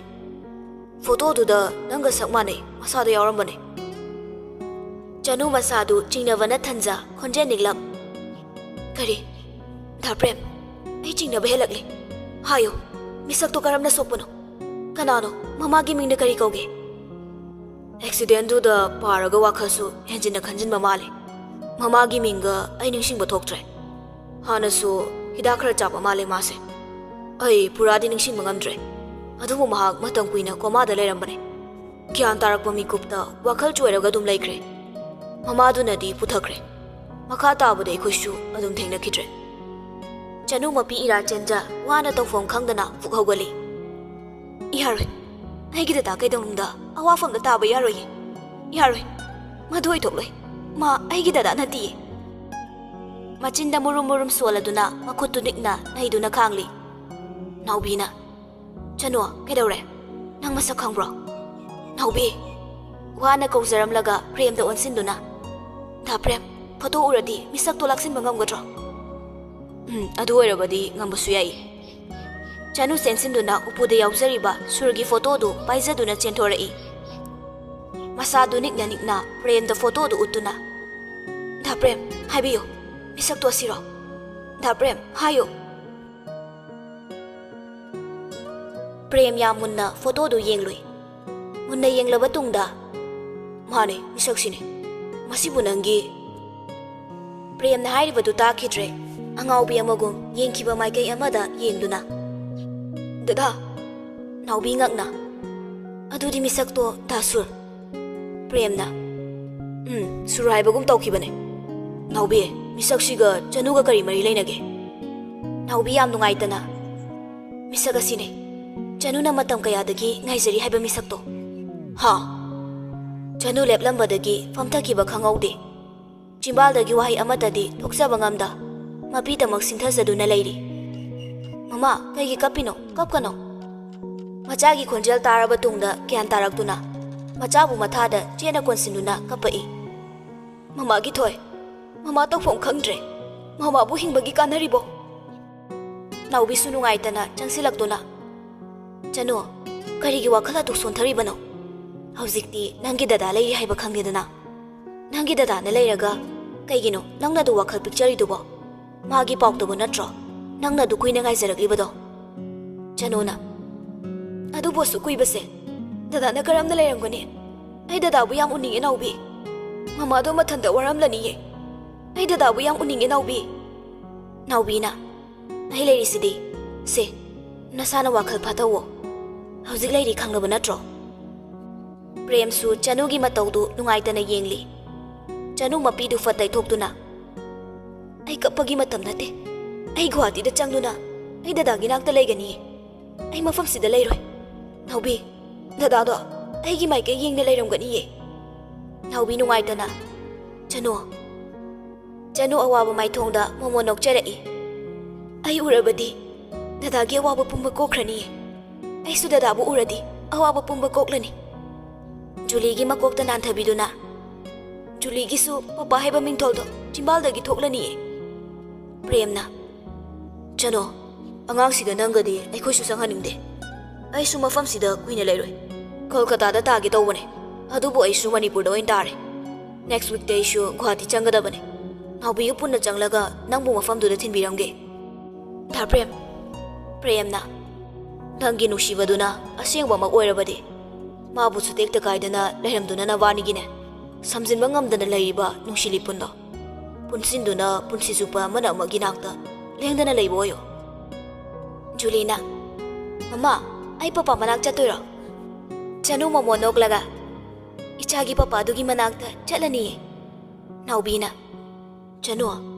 ꯐꯣꯇꯣꯗꯨꯗ ꯅꯪꯒ ꯁꯛ ꯃꯥꯟꯅꯩ, ꯃꯁꯥꯗ ꯌꯥꯎꯔꯝꯕꯅꯦ꯫" ꯆꯅꯨ ꯃꯁꯥꯗꯨ ꯆꯤꯡꯅꯕꯅ ꯊꯟꯖ, ꯈꯣꯟꯖꯦꯜ ꯅꯤꯛꯂꯞ, "ꯀꯔꯤ? ꯗꯥ ꯄ꯭ꯔꯦꯝ, ꯑꯩ ꯆꯤꯡꯅꯕ ꯍꯦꯜꯂꯛꯂꯦ꯫ ꯍꯥꯏꯌꯨ, ꯃꯤꯁꯛꯇꯣ ꯀꯔꯝꯅ ꯁꯣꯛꯄꯅꯣ? ꯀꯅꯥꯅꯣ? ꯃꯃꯥꯒꯤ ꯃꯤꯡꯅ ꯀꯔꯤ ꯀꯧꯒꯦ?" "ꯑꯦꯛꯁꯤꯗꯦꯟꯗꯨꯗ ꯄꯥꯔꯒ ꯋꯥꯈꯜꯁꯨ ꯍꯦꯟꯖꯤꯟꯅ ꯈꯟꯖꯤꯟꯕ ꯃꯥꯜꯂꯦ꯫ ꯃꯃꯥꯒꯤ ꯃꯤꯡꯒ ꯑꯩ ꯅꯤꯡꯁꯤꯡꯕ ꯊꯣꯛꯇ꯭ꯔꯦ꯫" ꯍꯥꯟꯅꯁꯨ ꯍꯤꯗꯥꯛ ꯈꯔ ꯆꯥꯕ ꯃꯥꯜꯂꯦ ꯃꯥꯁꯦ꯫ ꯑꯩ ꯄꯨꯔꯥꯗꯤ ꯅꯤꯡꯁꯤꯡꯕ ꯉꯝꯗ꯭ꯔꯦ, ꯑꯗꯨꯕꯨ ꯃꯍꯥꯛ ꯃꯇꯝ ꯀꯨꯏꯅ ꯀꯣꯃꯥꯗ ꯂꯩꯔꯝꯕꯅꯦ꯫ ꯒ꯭ꯌꯥꯟ ꯇꯥꯔꯛꯄ ꯃꯤꯀꯨꯞꯇ ꯋꯥꯈꯜ ꯆꯣꯏꯔꯒ ꯑꯗꯨꯝ ꯂꯩꯈ꯭ꯔꯦ꯫ ꯃꯃꯥꯗꯨꯅꯗꯤ ꯄꯨꯊꯈ꯭ꯔꯦ꯫ ꯃꯈꯥ ꯇꯥꯕꯗꯤ ꯑꯩꯈꯣꯏꯁꯨ ꯑꯗꯨꯝ ꯊꯦꯡꯅꯈꯤꯗ꯭ꯔꯦ꯫ ꯆꯅꯨ ꯃꯄꯤ ꯏꯔꯥ ꯆꯦꯟꯖ ꯋꯥꯅ ꯇꯧꯐꯝ ꯈꯪꯗꯅ ꯄꯨꯛ ꯍꯧꯒꯠꯂꯤ꯫ "ꯌꯥꯔꯣꯏ, ꯑꯩꯒꯤ ꯗꯗꯥ ꯀꯩꯗꯧꯅꯨꯡꯗ ꯑꯋꯥꯐꯝꯗ ꯇꯥꯕ ꯌꯥꯔꯣꯏꯌꯦ꯫ ꯌꯥꯔꯣꯏ, ꯃꯗꯨ ꯑꯣꯏꯊꯣꯛꯂꯣꯏ꯫ ꯃꯥ ꯑꯩꯒꯤ ꯗꯗꯥ ꯅꯠꯇꯤꯌꯦ꯫" ꯃꯆꯤꯟꯗ ꯃꯨꯔꯨꯝ ꯃꯨꯔꯨꯝ ꯁꯣꯜꯂꯗꯨꯅ ꯃꯈꯨꯠꯇꯨ ꯅꯤꯛꯅ ꯅꯩꯗꯨꯅ ꯈꯥꯡꯂꯤ꯫ ꯅꯥꯎꯕꯤꯅ, "ꯆꯅꯨ, ꯀꯩꯗꯧꯔꯦ? ꯅꯪ ꯃꯁꯛ ꯈꯪꯕ꯭ꯔꯣ?" "ꯅꯥꯎꯕꯤ!" ꯋꯥꯅ ꯀꯧꯖꯔꯝꯂꯒ ꯄ꯭ꯔꯦꯝꯗ ꯑꯣꯟꯁꯤꯟꯗꯨꯅ, "ꯗꯥ ꯄ꯭ꯔꯦꯝ, ꯐꯣꯇꯣ ꯎꯔꯗꯤ ꯃꯤꯁꯛꯇꯣ ꯂꯥꯛꯁꯤꯟꯕ ꯉꯝꯒꯗ꯭ꯔꯣ?" "ꯎꯝ, ꯑꯗꯨ ꯑꯣꯏꯔꯕꯗꯤ ꯉꯝꯕꯁꯨ ꯌꯥꯏꯌꯦ꯫" ꯆꯅꯨ ꯆꯦꯟꯁꯤꯟꯗꯨꯅ ꯎꯄꯨꯗ ꯌꯥꯎꯖꯔꯤꯕ ꯁꯨꯔꯒꯤ ꯐꯣꯇꯣꯗꯨ ꯄꯥꯏꯖꯗꯨꯅ ꯆꯦꯟꯊꯣꯔꯛꯏ꯫ ꯃꯁꯥꯗꯨ ꯅꯤꯛꯅ ꯅꯤꯛꯅ ꯄ꯭ꯔꯦꯝꯗ ꯐꯣꯇꯣꯗꯨ ꯎꯠꯇꯨꯅ, "ꯗꯥ ꯄ꯭ꯔꯦꯝ, ꯍꯥꯏꯕꯤꯌꯨ, ꯃꯤꯁꯛꯇꯣ ꯑꯁꯤꯔꯣ? ꯗꯥ ꯄ꯭ꯔꯦꯝ, ꯍꯥꯏꯌꯨ꯫" ꯄ꯭ꯔꯦꯝ ꯌꯥꯝ ꯃꯨꯟꯅ ꯐꯣꯇꯣꯗꯨ ꯌꯦꯡꯂꯨꯏ꯫ ꯃꯨꯟꯅ ꯌꯦꯡꯂꯕ ꯇꯨꯡꯗ, "ꯃꯥꯅꯦ, ꯃꯤꯁꯛꯁꯤꯅꯦ꯫ ꯃꯁꯤꯕꯨ ꯅꯪꯒꯤ?" ꯄ꯭ꯔꯦꯝꯅ ꯍꯥꯏꯔꯤꯕꯗꯨ ꯇꯥꯈꯤꯗ꯭ꯔꯦ꯫ ꯑꯉꯥꯎꯕꯤ ꯑꯃꯒꯨꯝ ꯌꯦꯡꯈꯤꯕ ꯃꯥꯏꯀꯩ ꯑꯃꯗ ꯌꯦꯡꯗꯨꯅ, "ꯗꯗꯥ!" ꯅꯥꯎꯕꯤ ꯉꯛꯅ, "ꯑꯗꯨꯗꯤ ꯃꯤꯁꯛꯇꯣ ꯗꯥ ꯁꯨꯔ?" ꯄ꯭ꯔꯦꯝꯅ, "ꯎꯝ, ꯁꯨꯔ ꯍꯥꯏꯕꯒꯨꯝ ꯇꯧꯈꯤꯕꯅꯦ꯫ ꯅꯥꯎꯕꯤ, ꯃꯤꯁꯛꯁꯤꯒ ꯆꯅꯨꯒ ꯀꯔꯤ ꯃꯔꯤ ꯂꯩꯅꯒꯦ?" ꯅꯥꯎꯕꯤ ꯌꯥꯝ ꯅꯨꯡꯉꯥꯏꯇꯅ, "ꯃꯤꯁꯛ ꯑꯁꯤꯅꯦ, ꯆꯅꯨꯅ ꯃꯇꯝ ꯀꯌꯥꯗꯒꯤ ꯉꯥꯏꯖꯔꯤ ꯍꯥꯏꯕ ꯃꯤꯁꯛꯇꯣ꯫" "ꯍꯥ?" ꯆꯅꯨ ꯂꯦꯞꯂꯝꯕꯗꯒꯤ ꯐꯝꯊꯈꯤꯕ ꯈꯪꯍꯧꯗꯦ꯫ ꯆꯤꯝꯕꯥꯜꯗꯒꯤ ꯋꯥꯍꯩ ꯑꯃꯠꯇꯗꯤ ꯊꯣꯛꯆꯕ ꯉꯝꯗ ꯃꯄꯤꯗꯃꯛ ꯁꯤꯟꯊꯖꯗꯨꯅ ꯂꯩꯔꯤ꯫ "ꯃꯃꯥ, ꯀꯩꯒꯤ ꯀꯞꯄꯤꯅꯣ? ꯀꯞꯀꯅꯣ꯫" ꯃꯆꯥꯒꯤ ꯈꯣꯟꯖꯦꯜ ꯇꯥꯔꯕ ꯇꯨꯡꯗ ꯒ꯭ꯌꯥꯟ ꯇꯥꯔꯛꯇꯨꯅ ꯃꯆꯥꯕꯨ ꯃꯊꯥꯗ ꯆꯦꯠꯅ ꯀꯣꯟꯁꯤꯟꯗꯨꯅ ꯀꯞꯄꯛꯏ꯫ "ꯃꯃꯥꯒꯤ ꯊꯣꯏ, ꯃꯃꯥ ꯇꯧꯐꯝ ꯈꯪꯗ꯭ꯔꯦ꯫ ꯃꯃꯥꯕꯨ ꯍꯤꯡꯕꯒꯤ ꯀꯥꯟꯅꯔꯤꯕꯣ?" ꯅꯥꯎꯕꯤꯁꯨ ꯅꯨꯡꯉꯥꯏꯇꯅ ꯆꯪꯁꯤꯜꯂꯛꯇꯨꯅ, "ꯆꯅꯨ, ꯀꯔꯤꯒꯤ ꯋꯥꯈꯜ ꯑꯗꯨꯛ ꯁꯣꯟꯊꯔꯤꯕꯅꯣ? ꯍꯧꯖꯤꯛꯇꯤ ꯅꯪꯒꯤ ꯗꯗꯥ ꯂꯩꯔꯤ ꯍꯥꯏꯕ ꯈꯪꯂꯦꯗꯅ꯫ ꯅꯪꯒꯤ ꯗꯗꯥꯅ ꯂꯩꯔꯒ ꯀꯩꯒꯤꯅꯣ ꯅꯪꯅ ꯑꯗꯨ ꯋꯥꯈꯜ ꯄꯤꯛꯆꯔꯤꯗꯨꯕꯣ? ꯃꯥꯒꯤ ꯄꯥꯎꯇꯕꯨ ꯅꯠꯇ꯭ꯔꯣ ꯅꯪꯅ ꯑꯗꯨ ꯀꯨꯏꯅ ꯉꯥꯏꯖꯔꯛꯂꯤꯕꯗꯣ?" ꯆꯅꯨꯅ, "ꯑꯗꯨꯕꯨ ꯑꯁꯨꯛ ꯀꯨꯏꯕꯁꯦ ꯗꯗꯥꯅ ꯀꯔꯝꯅ ꯂꯩꯔꯝꯒꯅꯤ? ꯑꯩ ꯗꯗꯥꯕꯨ ꯌꯥꯝ ꯎꯅꯤꯡꯉꯦ, ꯅꯥꯎꯕꯤ꯫ ꯃꯃꯥꯗꯣ ꯃꯊꯟꯇ ꯋꯥꯔꯝꯂꯅꯤꯌꯦ꯫ ꯑꯩ ꯗꯗꯥꯕꯨ ꯌꯥꯝ ꯎꯅꯤꯡꯉꯦ, ꯅꯥꯎꯕꯤ꯫" ꯅꯥꯎꯕꯤꯅ, "ꯑꯩ ꯂꯩꯔꯤꯁꯤꯗꯤ꯫ ꯁꯦ, ꯅꯁꯥꯅ ꯋꯥꯈꯜ ꯐꯥꯊꯧꯋꯣ꯫ ꯍꯧꯖꯤꯛ ꯂꯩꯔꯤ ꯈꯪꯂꯕ ꯅꯠꯇ꯭ꯔꯣ?" ꯄ꯭ꯔꯦꯝꯁꯨ ꯆꯅꯨꯒꯤ ꯃꯇꯧꯗꯨ ꯅꯨꯡꯉꯥꯏꯇꯅ ꯌꯦꯡꯂꯤ꯫ ꯆꯅꯨ ꯃꯄꯤꯗꯨ ꯐꯠ ꯇꯩꯊꯣꯛꯇꯨꯅ, "ꯑꯩ ꯀꯞꯄꯒꯤ ꯃꯇꯝ ꯅꯠꯇꯦ꯫ ꯑꯩ ꯒꯨꯋꯥꯍꯥꯇꯤꯗ ꯆꯪꯗꯨꯅ ꯑꯩ ꯗꯗꯥꯒꯤ ꯅꯥꯛꯇ ꯂꯩꯒꯅꯤꯌꯦ꯫ ꯑꯩ ꯃꯐꯝꯁꯤꯗ ꯂꯩꯔꯣꯏ꯫ ꯅꯥꯎꯕꯤ, ꯗꯗꯥꯗꯣ ꯑꯩꯒꯤ ꯃꯥꯏꯀꯩ ꯌꯦꯡꯅ ꯂꯩꯔꯝꯒꯅꯤꯌꯦ꯫" ꯅꯥꯎꯕꯤ ꯅꯨꯡꯉꯥꯏꯇꯅ, "ꯆꯅꯨ꯫" ꯆꯅꯨ ꯑꯋꯥꯕ ꯃꯥꯏꯊꯣꯡꯗ ꯃꯣꯃꯣꯟ ꯅꯣꯛꯆꯔꯛꯏ꯫ "ꯑꯩ ꯎꯔꯕꯗꯤ ꯗꯗꯥꯒꯤ ꯑꯋꯥꯕ ꯄꯨꯝꯕ ꯀꯣꯛꯈ꯭ꯔꯅꯤꯌꯦ꯫ ꯑꯩꯁꯨ ꯗꯗꯥꯕꯨ ꯎꯔꯗꯤ ꯑꯋꯥꯕ ꯄꯨꯝꯕ ꯀꯣꯛꯂꯅꯤ꯫" ꯖꯨꯂꯤꯒꯤ ꯃꯀꯣꯛꯇ ꯅꯥꯟꯊꯕꯤꯗꯨꯅ, "ꯖꯨꯂꯤꯒꯤꯁꯨ ꯄꯄꯥ ꯍꯥꯏꯕ ꯃꯤꯡꯊꯣꯜꯗꯣ ꯆꯤꯝꯕꯥꯜꯗꯒꯤ ꯊꯣꯛꯂꯅꯤꯌꯦ꯫" ꯄ꯭ꯔꯦꯝꯅ, "ꯆꯅꯣ, ꯑꯉꯥꯡꯁꯤꯒ ꯅꯪꯒꯗꯤ ꯑꯩꯈꯣꯏꯁꯨ ꯆꯪꯍꯟꯅꯤꯡꯗꯦ꯫ ꯑꯩꯁꯨ ꯃꯐꯝꯁꯤꯗ ꯀꯨꯏꯅ ꯂꯩꯔꯣꯏ꯫ ꯀꯣꯜꯀꯇꯥꯗ ꯇꯥꯒꯦ ꯇꯧꯕꯅꯦ, ꯑꯗꯨꯕꯨ ꯑꯩꯁꯨ ꯃꯅꯤꯄꯨꯔꯗ ꯑꯣꯏꯅ ꯇꯥꯔꯦ꯫ ꯅꯦꯛꯁ ꯋꯤꯛꯇ ꯑꯩꯁꯨ ꯒꯨꯋꯥꯍꯥꯇꯤ ꯆꯪꯒꯗꯕꯅꯦ꯫ ꯅꯥꯎꯕꯤꯒ ꯄꯨꯟꯅ ꯆꯪꯂꯒ ꯅꯪꯕꯨ ꯃꯐꯝꯗꯨꯗ ꯊꯤꯟꯕꯤꯔꯝꯒꯦ꯫" "ꯗꯥ ꯄ꯭ꯔꯦꯝ꯫" ꯄ꯭ꯔꯦꯝꯅ, "ꯅꯪꯒꯤ ꯅꯨꯡꯁꯤꯕꯗꯨꯅ ꯑꯁꯦꯡꯕꯃꯛ ꯑꯣꯏꯔꯕꯗꯤ, ꯃꯥꯕꯨꯁꯨ ꯇꯦꯛꯇ ꯀꯥꯏꯗꯅ ꯂꯩꯔꯝꯗꯨꯅ ꯅꯕꯥꯅꯤꯒꯤꯅꯦ ꯁꯝꯖꯤꯟꯕ ꯉꯝꯗꯅ ꯂꯩꯔꯤꯕ ꯅꯨꯡꯁꯤ ꯂꯤꯄꯨꯟꯗꯣ ꯄꯨꯟꯁꯤꯟꯗꯨꯅ ꯄꯨꯟꯁꯤ ꯆꯨꯞꯄ ꯑꯃꯅ ꯑꯃꯒꯤ ꯅꯥꯛꯇ ꯂꯦꯡꯗꯅ ꯂꯩꯕ ꯑꯣꯏꯌꯣ꯫" ꯖꯨꯂꯤꯅ, "ꯃꯃꯥ, ꯑꯩ ꯄꯄꯥ ꯃꯅꯥꯛ ꯆꯠꯇꯣꯏꯔꯣ?" ꯆꯅꯨ ꯃꯣꯃꯣꯟ ꯅꯣꯛꯂꯒ, "ꯏꯆꯥꯒꯤ ꯄꯄꯥꯗꯨꯒꯤ ꯃꯅꯥꯛꯇ ꯆꯠꯂꯅꯤꯌꯦ꯫" ꯅꯥꯎꯕꯤꯅ, "ꯆꯅꯨ,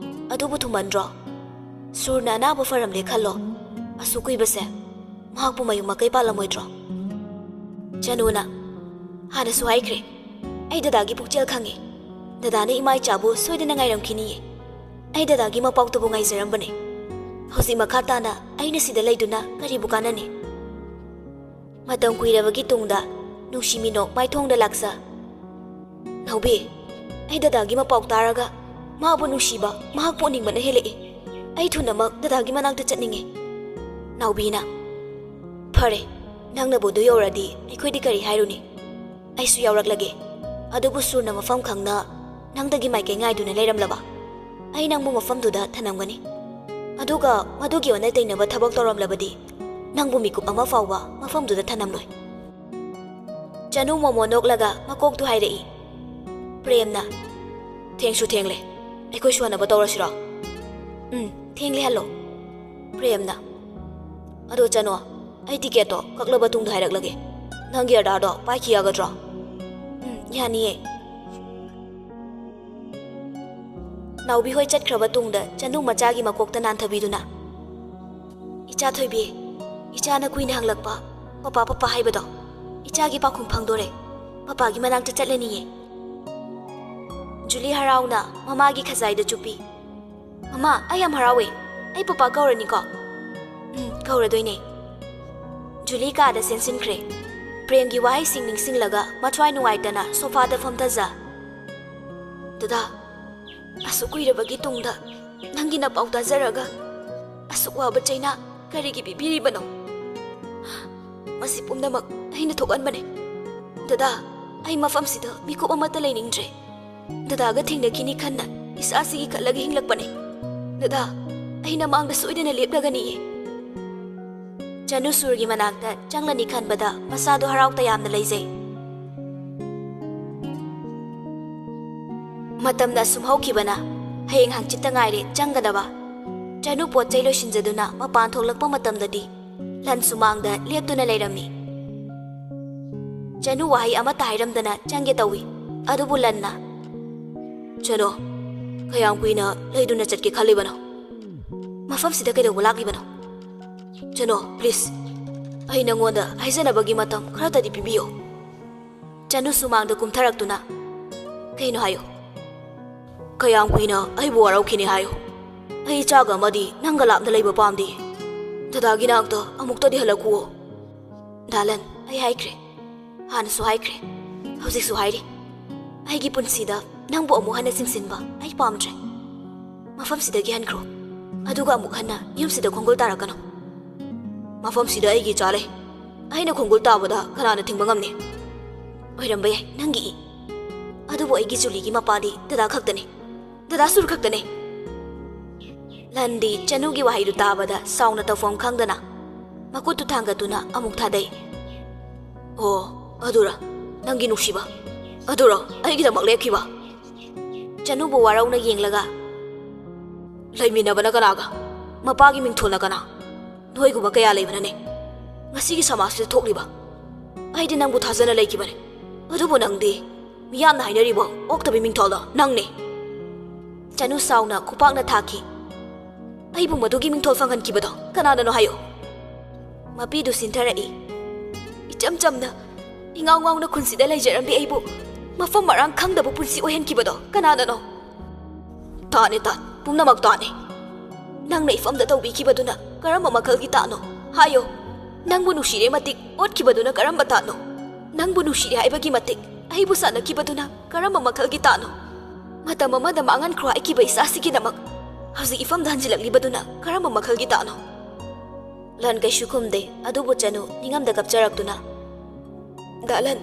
ꯑꯗꯨꯕꯨ ꯊꯨꯃꯟꯗ꯭ꯔꯣ? ꯁꯨꯔꯅ ꯑꯅꯥꯕ ꯐꯔꯝꯂꯦ ꯈꯜꯂꯣ꯫ ꯑꯁꯨꯛ ꯀꯨꯏꯕꯁꯦ ꯃꯍꯥꯛꯄꯨ ꯃꯌꯨꯝ ꯃꯀꯩ ꯄꯥꯜꯂꯝꯃꯣꯏꯗ꯭ꯔꯣ?" ꯆꯅꯨꯅ, "ꯍꯥꯟꯅꯁꯨ ꯍꯥꯏꯈ꯭ꯔꯦ, ꯑꯩ ꯗꯗꯥꯒꯤ ꯄꯨꯛꯆꯦꯜ ꯈꯪꯉꯤ꯫ ꯗꯗꯥꯅ ꯏꯃꯥ ꯏꯆꯥꯕꯨ ꯁꯣꯏꯗꯅ ꯉꯥꯏꯔꯝꯈꯤꯅꯤꯌꯦ꯫ ꯑꯩ ꯗꯗꯥꯒꯤ ꯃꯄꯥꯎꯇꯕꯨ ꯉꯥꯏꯖꯔꯝꯕꯅꯦ꯫ ꯍꯧꯖꯤꯛ ꯃꯈꯥ ꯇꯥꯅ ꯑꯩꯅ ꯁꯤꯗ ꯂꯩꯗꯨꯅ ꯀꯔꯤꯕꯨ ꯀꯥꯟꯅꯅꯤ?" ꯃꯇꯝ ꯀꯨꯏꯔꯕꯒꯤ ꯇꯨꯡꯗ ꯅꯨꯡꯁꯤ ꯃꯤꯅꯣꯛ ꯃꯥꯏꯊꯣꯡꯗ ꯂꯥꯛꯆ, "ꯅꯥꯎꯕꯤ, ꯑꯩ ꯗꯗꯥꯒꯤ ꯃꯄꯥꯎ ꯇꯥꯔꯒ ꯃꯥꯕꯨ ꯅꯨꯡꯁꯤꯕ, ꯃꯍꯥꯛꯄꯨ ꯎꯅꯤꯡꯕꯅ ꯍꯦꯜꯂꯛꯏ꯫ ꯑꯩ ꯊꯨꯅꯃꯛ ꯗꯗꯥꯒꯤ ꯃꯅꯥꯛꯇ ꯆꯠꯅꯤꯡꯉꯤ꯫" ꯅꯥꯎꯕꯤꯅ, "ꯐꯔꯦ, ꯅꯪꯅꯕꯨ ꯑꯗꯨ ꯌꯧꯔꯗꯤ ꯑꯩꯈꯣꯏꯗꯤ ꯀꯔꯤ ꯍꯥꯏꯔꯨꯅꯤ? ꯑꯩꯁꯨ ꯌꯥꯎꯔꯛꯂꯒꯦ꯫ ꯑꯗꯨꯕꯨ ꯁꯨꯔꯅ ꯃꯐꯝ ꯈꯪꯅ ꯅꯪꯗꯒꯤ ꯃꯥꯏꯀꯩ ꯉꯥꯏꯗꯨꯅ ꯂꯩꯔꯝꯂꯕ, ꯑꯩ ꯅꯪꯕꯨ ꯃꯐꯝꯗꯨꯗ ꯊꯅꯝꯒꯅꯤ꯫ ꯑꯗꯨꯒ ꯃꯗꯨꯒꯤ ꯑꯣꯟꯅ ꯇꯩꯅꯕ ꯊꯕꯛ ꯇꯧꯔꯝꯂꯕꯗꯤ ꯅꯪꯕꯨ ꯃꯤꯀꯨꯞ ꯑꯃ ꯐꯥꯎꯕ ꯃꯐꯝꯗꯨꯗ ꯊꯅꯝꯂꯣꯏ꯫" ꯆꯅꯨ ꯃꯣꯃꯣꯟ ꯅꯣꯛꯂꯒ ꯃꯀꯣꯛꯇꯨ ꯍꯥꯏꯔꯛꯏ꯫ ꯄ꯭ꯔꯦꯝꯅ, "ꯊꯦꯡꯁꯨ ꯊꯦꯡꯂꯦ, ꯑꯩꯈꯣꯏ ꯁꯣꯟꯅꯕ ꯇꯧꯔꯁꯤꯔꯣ?" ꯎꯝ, ꯊꯦꯡꯂꯦ ꯍꯜꯂꯣ꯫ ꯄ꯭ꯔꯦꯝꯅ, "ꯑꯗꯣ ꯆꯅꯣ, ꯑꯩ ꯇꯤꯀꯦꯠꯇꯣ ꯀꯛꯂꯕ ꯇꯨꯡꯗ ꯍꯥꯏꯔꯛꯂꯒꯦ꯫ ꯅꯪꯒꯤ ꯑꯥꯙꯥꯔꯗꯣ ꯄꯥꯏꯈꯤ ꯌꯥꯒꯗ꯭ꯔꯣ?" "ꯎꯝ, ꯌꯥꯅꯤꯌꯦ꯫" ꯅꯥꯎꯕꯤ ꯍꯣꯏ ꯆꯠꯈ꯭ꯔꯕ ꯇꯨꯡꯗ ꯆꯅꯨ ꯃꯆꯥꯒꯤ ꯃꯀꯣꯛꯇ ꯅꯥꯟꯊꯕꯤꯗꯨꯅ, "ꯏꯆꯥ ꯊꯣꯏꯕꯤ, ꯏꯆꯥꯅ ꯀꯨꯏꯅ ꯍꯪꯂꯛꯄ ꯄꯄꯥ ꯄꯄꯥ ꯍꯥꯏꯕꯗꯣ, ꯏꯆꯥꯒꯤ ꯄꯥꯎꯈꯨꯝ ꯐꯪꯗꯣꯔꯦ꯫ ꯄꯄꯥꯒꯤ ꯃꯅꯥꯛꯇ ꯆꯠꯂꯅꯤꯌꯦ꯫" ꯖꯨꯂꯤ ꯍꯔꯥꯎꯅ ꯃꯃꯥꯒꯤ ꯈꯖꯥꯏꯗ ꯆꯨꯞꯄꯤ꯫ "ꯃꯃꯥ, ꯑꯩ ꯌꯥꯝ ꯍꯔꯥꯎꯋꯦ꯫ ꯑꯩ ꯄꯄꯥ ꯀꯧꯔꯅꯤꯀꯣ?" "ꯎꯝ, ꯀꯧꯔꯗꯣꯏꯅꯦ꯫" ꯖꯨꯂꯤ ꯀꯥꯗ ꯆꯦꯟꯁꯤꯟꯈ꯭ꯔꯦ꯫ ꯄ꯭ꯔꯦꯝꯒꯤ ꯋꯥꯍꯩꯁꯤꯡ ꯅꯤꯡꯁꯤꯡꯂꯒ ꯃꯊ꯭ꯋꯥꯏ ꯅꯨꯡꯉꯥꯏꯇꯅ ꯁꯣꯐꯥꯗ ꯐꯝꯊꯖ꯫ "ꯗꯗꯥ, ꯑꯁꯨꯛ ꯀꯨꯏꯔꯕꯒꯤ ꯇꯨꯡꯗ ꯅꯪꯒꯤ ꯅꯄꯥꯎ ꯇꯥꯖꯔꯒ ꯑꯁꯨꯛ ꯋꯥꯕ ꯆꯩꯅꯥ ꯀꯔꯤꯒꯤ ꯄꯤꯕꯤꯔꯤꯕꯅꯣ? ꯃꯁꯤ ꯄꯨꯝꯅꯃꯛ ꯑꯩꯅ ꯊꯣꯛꯍꯟꯕꯅꯦ꯫ ꯗꯗꯥ, ꯑꯩ ꯃꯐꯝꯁꯤꯗ ꯃꯤꯀꯨꯞ ꯑꯃꯠꯇ ꯂꯩꯅꯤꯡꯗ꯭ꯔꯦ꯫ ꯗꯗꯥꯒ ꯊꯦꯡꯅꯈꯤꯅꯤ ꯈꯟꯅ ꯏꯁꯥꯁꯤꯒꯤ ꯈꯜꯂꯒ ꯍꯤꯡꯂꯛꯄꯅꯦ꯫ ꯗꯗꯥ, ꯑꯩ ꯅꯃꯥꯡꯗ ꯁꯣꯏꯗꯅ ꯂꯦꯞꯂꯒꯅꯤꯌꯦ꯫" ꯆꯅꯨ ꯁꯨꯔꯒꯤ ꯃꯅꯥꯛꯇ ꯆꯪꯂꯅꯤ ꯈꯟꯕꯗ ꯃꯁꯥꯗꯣ ꯍꯔꯥꯎ ꯇꯌꯥꯝꯅ ꯂꯩꯖꯩ꯫ ꯃꯇꯝꯅ ꯑꯁꯨꯝ ꯍꯧꯈꯤꯕꯅ ꯍꯌꯦꯡ ꯍꯪꯆꯤꯠꯇ ꯉꯥꯏꯔꯦ ꯆꯪꯒꯗꯕ꯫ ꯆꯅꯨ ꯄꯣꯠ ꯆꯩ ꯂꯣꯏꯁꯤꯟꯖꯗꯨꯅ ꯃꯄꯥꯟ ꯊꯣꯛꯂꯛꯄ ꯃꯇꯝꯗꯗꯤ ꯂꯟ ꯁꯨꯃꯥꯡꯗ ꯂꯦꯞꯇꯨꯅ ꯂꯩꯔꯝꯃꯤ꯫ ꯆꯅꯨ ꯋꯥꯍꯩ ꯑꯃꯠꯇ ꯍꯥꯏꯔꯝꯗꯅ ꯆꯪꯒꯦ ꯇꯧꯏ꯫ ꯑꯗꯨꯕꯨ ꯂꯟꯅ, "ꯆꯅꯨ, ꯀꯌꯥꯝ ꯀꯨꯏꯅ ꯂꯩꯗꯨꯅ ꯆꯠꯀꯦ ꯈꯜꯂꯤꯕꯅꯣ? ꯃꯐꯝꯁꯤꯗ ꯀꯩꯗꯧꯕ ꯂꯥꯛꯂꯤꯕꯅꯣ? ꯆꯅꯨ, please, ꯑꯩ ꯅꯉꯣꯟꯗ ꯍꯥꯏꯖꯅꯕꯒꯤ ꯃꯇꯝ ꯈꯔꯇꯗꯤ ꯄꯤꯕꯤꯌꯨ꯫" ꯆꯅꯨ ꯁꯨꯃꯥꯡꯗ ꯀꯨꯝꯊꯔꯛꯇꯨꯅ, "ꯀꯩꯅꯣ ꯍꯥꯏꯌꯨ꯫ ꯀꯌꯥꯝ ꯀꯨꯏꯅ ꯑꯩꯕꯨ ꯋꯥꯔꯧꯈꯤꯅꯤ ꯍꯥꯏꯌꯨ? ꯑꯩ ꯏꯆꯥꯒ ꯑꯃꯗꯤ ꯅꯪꯒ ꯂꯥꯞꯅ ꯂꯩꯕ ꯄꯥꯝꯗꯦ꯫ ꯗꯗꯥꯒꯤ ꯅꯥꯛꯇ ꯑꯃꯨꯛꯇꯗꯤ ꯍꯜꯂꯛꯈꯨꯑꯣ꯫" "ꯗꯥꯂꯟ, ꯑꯩ ꯍꯥꯏꯈ꯭ꯔꯦ꯫ ꯍꯥꯟꯅꯁꯨ ꯍꯥꯏꯈ꯭ꯔꯦ꯫ ꯍꯧꯖꯤꯛꯁꯨ ꯍꯥꯏꯔꯤ꯫ ꯑꯩꯒꯤ ꯄꯨꯟꯁꯤꯗ ꯅꯪꯕꯨ ꯑꯃꯨꯛ ꯍꯟꯅ ꯆꯤꯡꯁꯤꯟꯕ ꯑꯩ ꯄꯥꯝꯗ꯭ꯔꯦ꯫ ꯃꯐꯝꯁꯤꯗꯒꯤ ꯍꯟꯈ꯭ꯔꯣ꯫ ꯑꯗꯨꯒ ꯑꯃꯨꯛ ꯍꯟꯅ ꯌꯨꯝꯁꯤꯗ ꯈꯣꯡꯒꯨꯜ ꯇꯥꯔꯛꯀꯅꯨ꯫" "ꯃꯐꯝꯁꯤꯗ ꯑꯩꯒꯤ ꯏꯆꯥ ꯂꯩ꯫ ꯑꯩꯅ ꯈꯣꯡꯒꯨꯜ ꯇꯥꯕꯗ ꯀꯅꯥꯅ ꯊꯤꯡꯕ ꯉꯝꯅꯤ?" "ꯑꯣꯏꯔꯝꯕ ꯌꯥꯏ, ꯅꯪꯒꯤ ꯏ꯫ ꯑꯗꯨꯕꯨ ꯑꯩꯒꯤ ꯖꯨꯂꯤꯒꯤ ꯃꯄꯥꯗꯤ ꯗꯗꯥ ꯈꯛꯇꯅꯤ꯫ ꯗꯗꯥ ꯁꯨꯔ ꯈꯛꯇꯅꯤ꯫" ꯂꯟꯗꯤ ꯆꯅꯨꯒꯤ ꯋꯥꯍꯩꯗꯨ ꯇꯥꯕꯗ ꯁꯥꯎꯅ ꯇꯧꯐꯝ ꯈꯪꯗꯅ ꯃꯈꯨꯠꯇꯨ ꯊꯥꯡꯒꯠꯇꯨꯅ ꯑꯃꯨꯛ ꯊꯥꯗꯩ꯫ "ꯑꯣ, ꯑꯗꯨꯔ ꯅꯪꯒꯤ ꯅꯨꯡꯁꯤꯕ? ꯑꯗꯨꯔꯣ ꯑꯩꯒꯤꯗꯃꯛ ꯂꯦꯞꯈꯤꯕ?" ꯆꯅꯨꯕꯨ ꯋꯥꯔꯧꯅ ꯌꯦꯡꯂꯒ, ꯂꯩꯃꯤꯟꯅꯕꯅ ꯀꯅꯥꯒ? ꯃꯄꯥꯒꯤ ꯃꯤꯡꯊꯣꯜꯅ ꯀꯅꯥ? ꯅꯣꯏꯒꯨꯝꯕ ꯀꯌꯥ ꯂꯩꯕꯅꯅꯦ ꯉꯁꯤꯒꯤ ꯁꯃꯥꯖꯁꯤꯗ ꯊꯣꯛꯂꯤꯕ꯫ ꯑꯩꯗꯤ ꯅꯪꯕꯨ ꯊꯥꯖꯅ ꯂꯩꯈꯤꯕꯅꯦ, ꯑꯗꯨꯕꯨ ꯅꯪꯗꯤ ꯃꯤꯌꯥꯝꯅ ꯍꯥꯏꯅꯔꯤꯕ ꯑꯣꯛꯇꯕꯤ ꯃꯤꯡꯊꯣꯜꯗꯣ ꯅꯪꯅꯦ꯫ ꯆꯅꯨ ꯁꯥꯎꯅ ꯈꯨꯄꯥꯛꯅ ꯊꯥꯈꯤ꯫ ꯑꯩꯕꯨ ꯃꯗꯨꯒꯤ ꯃꯤꯡꯊꯣꯜ ꯐꯪꯍꯟꯈꯤꯕꯗꯣ ꯀꯅꯥꯅꯅꯣ ꯍꯥꯏꯌꯣ? ꯃꯄꯤꯗꯨ ꯁꯤꯟꯊꯔꯛꯏ꯫ ꯏꯆꯝ ꯆꯝꯅ, ꯏꯉꯥꯎ ꯉꯥꯎꯅ ꯈꯨꯟꯁꯤꯗ ꯂꯩꯖꯔꯝꯕꯤ ꯑꯩꯕꯨ ꯃꯐꯝ ꯃꯔꯥꯡ ꯈꯪꯗꯕ ꯄꯨꯟꯁꯤ ꯑꯣꯏꯍꯟꯈꯤꯕꯗꯣ ꯀꯅꯥꯅꯅꯣ? ꯇꯥꯅꯦ, ꯇꯥꯅꯦ, ꯄꯨꯝꯅꯃꯛ ꯇꯥꯅꯦ꯫ ꯅꯪꯅ ꯏꯐꯝꯗ ꯇꯧꯕꯤꯈꯤꯕꯗꯨꯅ ꯀꯔꯝꯕ ꯃꯈꯜꯒꯤ ꯇꯥꯠꯅꯣ? ꯍꯥꯏꯌꯣ꯫ ꯅꯪꯕꯨ ꯅꯨꯡꯁꯤꯔꯦ ꯃꯇꯤꯛ ꯑꯣꯠꯈꯤꯕꯗꯨꯅ ꯀꯔꯝꯕ ꯇꯥꯠꯅꯣ? ꯅꯪꯕꯨ ꯅꯨꯡꯁꯤꯔꯦ ꯍꯥꯏꯕꯒꯤ ꯃꯇꯤꯛ ꯑꯩꯕꯨ ꯁꯥꯟꯅꯈꯤꯕꯗꯨꯅ ꯀꯔꯝꯕ ꯃꯈꯜꯒꯤ ꯇꯥꯠꯅꯣ? ꯃꯇꯝ ꯑꯃꯗ ꯃꯥꯡꯍꯟꯈ꯭ꯔꯣ ꯍꯥꯏꯈꯤꯕ ꯏꯆꯥꯁꯤꯒꯤꯗꯃꯛ ꯍꯧꯖꯤꯛ ꯏꯐꯝꯗ ꯍꯟꯖꯤꯜꯂꯛꯂꯤꯕꯗꯨꯅ ꯀꯔꯝꯕ ꯃꯈꯜꯒꯤ ꯇꯥꯠꯅꯣ? ꯂꯟ ꯀꯩꯁꯨ ꯈꯨꯝꯗꯦ, ꯑꯗꯨꯕꯨ ꯆꯅꯨ ꯅꯤꯡꯉꯝꯗ ꯀꯞꯆꯔꯛꯇꯨꯅ, "ꯗꯥ ꯂꯟ,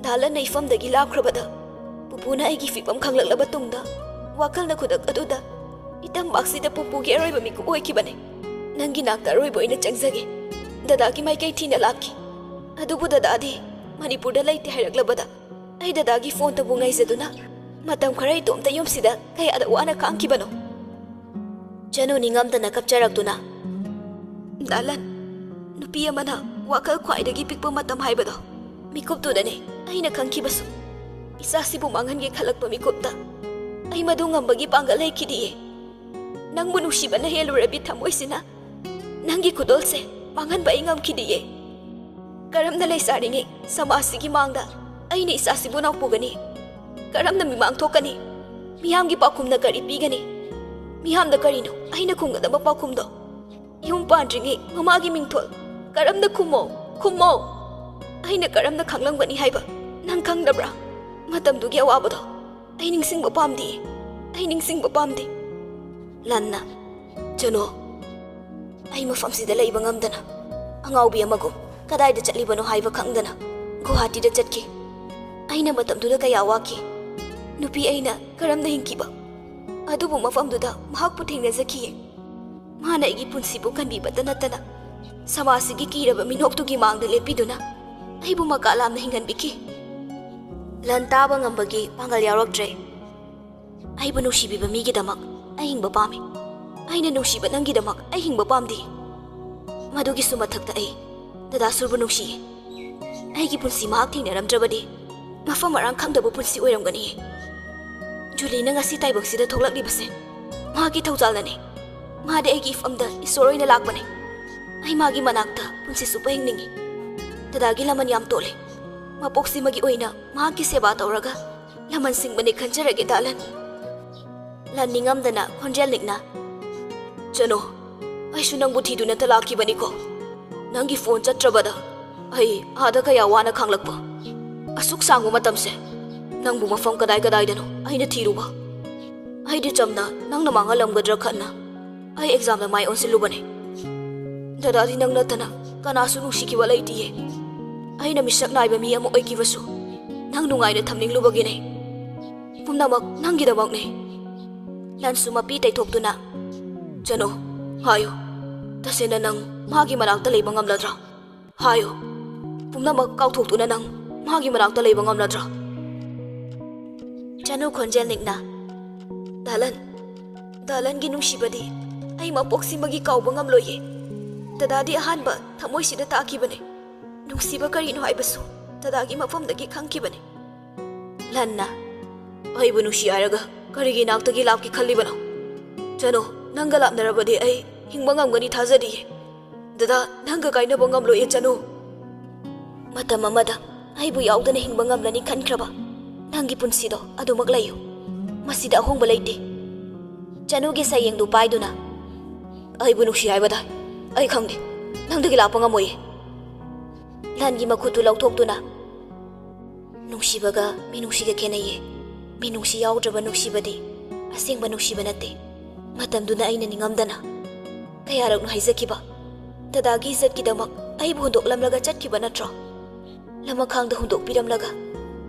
ꯗꯥ ꯂꯟꯅ ꯏꯐꯝꯗꯒꯤ ꯂꯥꯞꯈ꯭ꯔꯕꯗ ꯄꯨꯄꯨꯅ ꯑꯩꯒꯤ ꯐꯤꯕꯝ ꯈꯪꯂꯛꯂꯕ ꯇꯨꯡꯗ ꯋꯥꯈꯜꯅ ꯈꯨꯗꯛ ꯑꯗꯨꯗ ꯏꯇꯝꯕꯥꯛꯁꯤꯗ ꯄꯨꯄꯨꯒꯤ ꯑꯔꯣꯏꯕ ꯃꯤꯀꯨꯞ ꯑꯣꯏꯈꯤꯕꯅꯦ꯫ ꯅꯪꯒꯤ ꯅꯥꯛꯇ ꯑꯔꯣꯏꯕ ꯑꯣꯏꯅ ꯆꯪꯖꯒꯦ"꯫ ꯗꯗꯥꯒꯤ ꯃꯥꯏꯀꯩ ꯊꯤꯅ ꯂꯥꯛꯈꯤ꯫ ꯑꯗꯨꯕꯨ ꯗꯗꯥꯗꯤ ꯃꯅꯤꯄꯨꯔꯗ ꯂꯩꯇꯦ ꯍꯥꯏꯔꯛꯂꯕꯗ ꯑꯩ ꯗꯗꯥꯒꯤ ꯐꯣꯟꯇꯕꯨ ꯉꯥꯏꯖꯗꯨꯅ ꯃꯇꯝ ꯈꯔ ꯏꯇꯣꯝꯇ ꯌꯨꯝꯁꯤꯗ ꯀꯌꯥꯗ ꯋꯥꯅ ꯈꯥꯡꯈꯤꯕꯅꯣ꯫ ꯆꯅꯨ ꯅꯤꯡꯉꯝꯗꯅ ꯀꯞꯆꯔꯛꯇꯨꯅ, "ꯗꯥ ꯂꯟ, ꯅꯨꯄꯤ ꯑꯃꯅ ꯋꯥꯈꯜ ꯈ꯭ꯋꯥꯏꯗꯒꯤ ꯄꯤꯛꯄ ꯃꯇꯝ ꯍꯥꯏꯕꯗꯣ ꯃꯤꯀꯨꯞꯇꯨꯗꯅꯦ ꯑꯩꯅ ꯈꯪꯈꯤꯕꯁꯨ꯫ ꯏꯆꯥꯁꯤꯕꯨ ꯃꯥꯡꯍꯟꯒꯦ ꯈꯜꯂꯛꯄ ꯃꯤꯀꯨꯞꯇ ꯑꯩ ꯃꯗꯨ ꯉꯝꯕꯒꯤ ꯄꯥꯡꯒꯜ ꯂꯩꯈꯤꯗꯤꯌꯦ꯫ ꯅꯪꯕꯨ ꯅꯨꯡꯁꯤꯕꯅ ꯍꯦꯜꯂꯨꯔꯕꯤ ꯊꯃꯣꯏꯁꯤꯅ ꯅꯪꯒꯤ ꯈꯨꯗꯣꯜꯁꯦ ꯃꯥꯡꯍꯟꯕ ꯑꯩ ꯉꯝꯈꯤꯗꯤꯌꯦ꯫ ꯀꯔꯝꯅ ꯂꯩꯁꯥꯔꯤꯉꯩ ꯁꯃꯥꯖꯁꯤꯒꯤ ꯃꯥꯡꯗ ꯑꯩꯅ ꯏꯆꯥꯁꯤꯕꯨ ꯅꯥꯎꯄꯨꯒꯅꯤ? ꯀꯔꯝꯅ ꯃꯤꯃꯥꯡ ꯊꯣꯛꯀꯅꯤ? ꯃꯤꯌꯥꯝꯒꯤ ꯄꯥꯎꯈꯨꯝꯅ ꯀꯔꯤ ꯄꯤꯒꯅꯤ? ꯃꯤꯌꯥꯝꯗ ꯀꯔꯤꯅꯣ ꯑꯩꯅ ꯈꯨꯝꯒꯗꯕ ꯄꯥꯎꯈꯨꯝꯗꯣ? ꯌꯨꯝ ꯄꯥꯟꯗ꯭ꯔꯤꯉꯩ ꯃꯃꯥꯒꯤ ꯃꯤꯡꯊꯣꯜ ꯀꯔꯝꯅ ꯈꯨꯝꯃꯣ, ꯈꯨꯝꯃꯣ? ꯑꯩꯅ ꯀꯔꯝꯅ ꯈꯪꯂꯝꯒꯅꯤ ꯍꯥꯏꯕ ꯅꯪ ꯈꯪꯗꯕ꯭ꯔꯥ? ꯃꯇꯝꯗꯨꯒꯤ ꯑꯋꯥꯕꯗꯣ ꯑꯩ ꯅꯤꯡꯁꯤꯡꯕ ꯄꯥꯝꯗꯦ꯫ ꯑꯩ ꯅꯤꯡꯁꯤꯡꯕ ꯄꯥꯝꯗꯦ"꯫ ꯂꯟꯅ, "ꯆꯅꯣ, ꯑꯩ ꯃꯐꯝꯁꯤꯗ ꯂꯩꯕ ꯉꯝꯗꯅ ꯑꯉꯥꯎꯕꯤ ꯑꯃꯒꯨꯝ ꯀꯗꯥꯏꯗ ꯆꯠꯂꯤꯕꯅꯣ ꯍꯥꯏꯕ ꯈꯪꯗꯅ ꯒꯨꯋꯥꯍꯥꯇꯤꯗ ꯆꯠꯈꯤ꯫ ꯑꯩꯅ ꯃꯇꯝꯗꯨꯗ ꯀꯌꯥ ꯋꯥꯈꯤ꯫ ꯅꯨꯄꯤ ꯑꯩꯅ ꯀꯔꯝꯅ ꯍꯤꯡꯈꯤꯕ? ꯑꯗꯨꯕꯨ ꯃꯐꯝꯗꯨꯗ ꯃꯍꯥꯛꯄꯨ ꯊꯦꯡꯅꯖꯈꯤꯌꯦ꯫ ꯃꯥꯅ ꯑꯩꯒꯤ ꯄꯨꯟꯁꯤꯕꯨ ꯀꯟꯕꯤꯕꯇ ꯅꯠꯇꯅ ꯁꯃꯥꯖꯁꯤꯒꯤ ꯀꯤꯔꯕ ꯃꯤꯅꯣꯛꯇꯨꯒꯤ ꯃꯥꯡꯗ ꯂꯦꯞꯄꯤꯗꯨꯅ ꯑꯩꯕꯨ ꯃꯀꯥ ꯂꯥꯝꯅ ꯍꯤꯡꯍꯟꯕꯤꯈꯤ"꯫ ꯂꯟ ꯇꯥꯕ ꯉꯝꯕꯒꯤ ꯄꯥꯡꯒꯜ ꯌꯥꯎꯔꯛꯇ꯭ꯔꯦ꯫ "ꯑꯩꯕꯨ ꯅꯨꯡꯁꯤꯕꯤꯕ ꯃꯤꯒꯤꯗꯃꯛ ꯑꯩ ꯍꯤꯡꯕ ꯄꯥꯝꯃꯤ꯫ ꯑꯩꯅ ꯅꯨꯡꯁꯤꯕ ꯅꯪꯒꯤꯗꯃꯛ ꯑꯩ ꯍꯤꯡꯕ ꯄꯥꯝꯗꯦ꯫ ꯃꯗꯨꯒꯤꯁꯨ ꯃꯊꯛꯇ ꯑꯩ ꯗꯗꯥ ꯁꯨꯔꯕꯨ ꯅꯨꯡꯁꯤꯌꯦ꯫ ꯑꯩꯒꯤ ꯄꯨꯟꯁꯤ ꯃꯍꯥꯛ ꯊꯦꯡꯅꯔꯝꯗ꯭ꯔꯕꯗꯤ ꯃꯐꯝ ꯃꯔꯥꯡ ꯈꯪꯗꯕ ꯄꯨꯟꯁꯤ ꯑꯣꯏꯔꯝꯒꯅꯤꯌꯦ꯫ ꯖꯨꯂꯤꯅ ꯉꯁꯤ ꯇꯥꯏꯕꯪꯁꯤꯗ ꯊꯣꯛꯂꯛꯂꯤꯕꯁꯦ ꯃꯍꯥꯛꯀꯤ ꯊꯧꯖꯥꯜꯅꯅꯦ꯫ ꯃꯥꯗꯤ ꯑꯩꯒꯤ ꯏꯐꯝꯗ ꯏꯁꯣꯔ ꯑꯣꯏꯅ ꯂꯥꯛꯄꯅꯦ꯫ ꯑꯩ ꯃꯥꯒꯤ ꯃꯅꯥꯛꯇ ꯄꯨꯟꯁꯤ ꯆꯨꯞꯄ ꯍꯤꯡꯅꯤꯡꯉꯤ꯫ ꯗꯗꯥꯒꯤ ꯂꯃꯟ ꯌꯥꯝ ꯇꯣꯜꯂꯦ꯫ ꯃꯄꯣꯛꯁꯤꯃꯒꯤ ꯑꯣꯏꯅ ꯃꯍꯥꯛꯀꯤ ꯁꯦꯕꯥ ꯇꯧꯔꯒ ꯂꯃꯟ ꯁꯤꯡꯕꯅꯤ ꯈꯟꯖꯔꯒꯦ ꯗꯥꯂꯟ꯫ ꯂꯟ ꯅꯤꯡꯉꯝꯗꯅ ꯈꯣꯟꯖꯦꯜ ꯅꯤꯛꯅ, "ꯆꯅꯣ, ꯑꯩꯁꯨ ꯅꯪꯕꯨ ꯊꯤꯗꯨꯅꯇ ꯂꯥꯛꯈꯤꯕꯅꯤꯀꯣ꯫ ꯅꯪꯒꯤ ꯐꯣꯟ ꯆꯠꯇ꯭ꯔꯕꯗ ꯑꯩ ꯑꯥꯗ ꯀꯌꯥ ꯋꯥꯅ ꯈꯥꯡꯂꯛꯄ꯫ ꯑꯁꯨꯛ ꯁꯥꯡꯕ ꯃꯇꯝꯁꯦ ꯅꯪꯕꯨ ꯃꯐꯝ ꯀꯗꯥꯏ ꯀꯗꯥꯏꯗꯅꯣ ꯑꯩꯅ ꯊꯤꯔꯨꯕ꯫ ꯑꯩꯗꯤ ꯆꯝꯅ ꯅꯪꯅ ꯃꯥꯡꯍꯜꯂꯝꯒꯗ꯭ꯔꯥ ꯈꯟꯅ ꯑꯩ ꯑꯦꯛꯖꯥꯝꯗ ꯃꯥꯏ ꯑꯣꯟꯁꯤꯜꯂꯨꯕꯅꯦ꯫ ꯗꯗꯥꯗꯤ ꯅꯪ ꯅꯠꯇꯅ ꯀꯅꯥꯁꯨ ꯅꯨꯡꯁꯤꯈꯤꯕ ꯂꯩꯇꯤꯌꯦ꯫ ꯑꯩꯅ ꯃꯤꯁꯛ ꯅꯥꯏꯕ ꯃꯤ ꯑꯃ ꯑꯣꯏꯈꯤꯕꯁꯨ ꯅꯪ ꯅꯨꯡꯉꯥꯏꯅ ꯊꯝꯅꯤꯡꯂꯨꯕꯒꯤꯅꯦ꯫ ꯄꯨꯝꯅꯃꯛ ꯅꯪꯒꯤꯗꯃꯛꯅꯦ꯫" ꯂꯟꯁꯨ ꯃꯄꯤ ꯇꯩꯊꯣꯛꯇꯨꯅ, "ꯆꯅꯣ, ꯍꯥꯏꯌꯨ, ꯇꯁꯦꯡꯅ ꯅꯪ ꯃꯥꯒꯤ ꯃꯅꯥꯛꯇ ꯂꯩꯕ ꯉꯝꯂꯗ꯭ꯔꯥ? ꯍꯥꯏꯌꯨ, ꯄꯨꯝꯅꯃꯛ ꯀꯥꯎꯊꯣꯛꯇꯨꯅ ꯅꯪ ꯃꯥꯒꯤ ꯃꯅꯥꯛꯇ ꯂꯩꯕ ꯉꯝꯂꯗ꯭ꯔꯥ?" ꯆꯅꯨ ꯈꯣꯟꯖꯦꯜ ꯅꯤꯛꯅ, "ꯗꯥꯂꯟ, ꯗꯥꯂꯟꯒꯤ ꯅꯨꯡꯁꯤꯕꯗꯤ ꯑꯩ ꯃꯄꯣꯛꯁꯤꯃꯒꯤ ꯀꯥꯎꯕ ꯉꯝꯂꯣꯏꯌꯦ꯫ ꯗꯗꯥꯗꯤ ꯑꯍꯥꯟꯕ ꯊꯃꯣꯏꯁꯤꯗ ꯇꯥꯈꯤꯕꯅꯦ꯫ ꯅꯨꯡꯁꯤꯕ ꯀꯔꯤꯅꯣ ꯍꯥꯏꯕꯁꯨ ꯗꯗꯥꯒꯤ ꯃꯐꯝꯗꯒꯤ ꯈꯪꯈꯤꯕꯅꯦ꯫" ꯂꯟꯅ, "ꯑꯩꯕꯨ ꯅꯨꯡꯁꯤ ꯍꯥꯏꯔꯒ ꯀꯔꯤꯒꯤ ꯏꯅꯥꯛꯇꯒꯤ ꯂꯥꯞꯀꯦ ꯈꯜꯂꯤꯕꯅꯣ? ꯆꯅꯣ, ꯅꯪꯒ ꯂꯥꯞꯅꯔꯕꯗꯤ ꯑꯩ ꯍꯤꯡꯕ ꯉꯝꯒꯅꯤ ꯊꯥꯖꯗꯤꯌꯦ꯫ ꯗꯗꯥ, ꯅꯪꯒ ꯀꯥꯏꯅꯕ ꯉꯝꯂꯣꯏꯌꯦ ꯆꯅꯨ꯫ ꯃꯇꯝ ꯑꯃꯗ ꯑꯩꯕꯨ ꯌꯥꯎꯗꯅ ꯍꯤꯡꯕ ꯉꯝꯂꯅꯤ ꯈꯟꯈ꯭ꯔꯕ ꯅꯪꯒꯤ ꯄꯨꯟꯁꯤꯗꯣ ꯑꯗꯨꯃꯛ ꯂꯩꯌꯨ꯫ ꯃꯁꯤꯗ ꯑꯍꯣꯡꯕ ꯂꯩꯇꯦ꯫" ꯆꯅꯨꯒꯤ ꯁꯌꯦꯡꯗꯨ ꯄꯥꯏꯗꯨꯅ, "ꯑꯩꯕꯨ ꯅꯨꯡꯁꯤ ꯍꯥꯏꯕꯗ ꯑꯩ ꯈꯪꯗꯦ꯫ ꯅꯪꯗꯒꯤ ꯂꯥꯞꯄ ꯉꯝꯃꯣꯏꯌꯦ꯫" ꯂꯟꯒꯤ ꯃꯈꯨꯠꯇꯨ ꯂꯧꯊꯣꯛꯇꯨꯅ, "ꯅꯨꯡꯁꯤꯕꯒ ꯃꯤꯅꯨꯡꯁꯤꯒ ꯈꯦꯠꯅꯩꯌꯦ꯫ ꯃꯤꯅꯨꯡꯁꯤ ꯌꯥꯎꯗ꯭ꯔꯕ ꯅꯨꯡꯁꯤꯕꯗꯤ ꯑꯁꯦꯡꯕ ꯅꯨꯡꯁꯤꯕ ꯅꯠꯇꯦ꯫ ꯃꯇꯝꯗꯨꯅ ꯑꯩꯅ ꯅꯤꯡꯉꯝꯗꯅ ꯀꯌꯥꯔꯛꯅꯣ ꯍꯥꯏꯖꯈꯤꯕ? ꯗꯗꯥꯒꯤ ꯏꯖꯠꯀꯤꯗꯃꯛ ꯑꯩꯕꯨ ꯍꯨꯟꯗꯣꯛꯂꯝꯂꯒ ꯆꯠꯈꯤꯕ ꯅꯠꯇ꯭ꯔꯣ? ꯂꯃꯈꯥꯡꯗ ꯍꯨꯟꯗꯣꯛꯄꯤꯔꯝꯂꯒ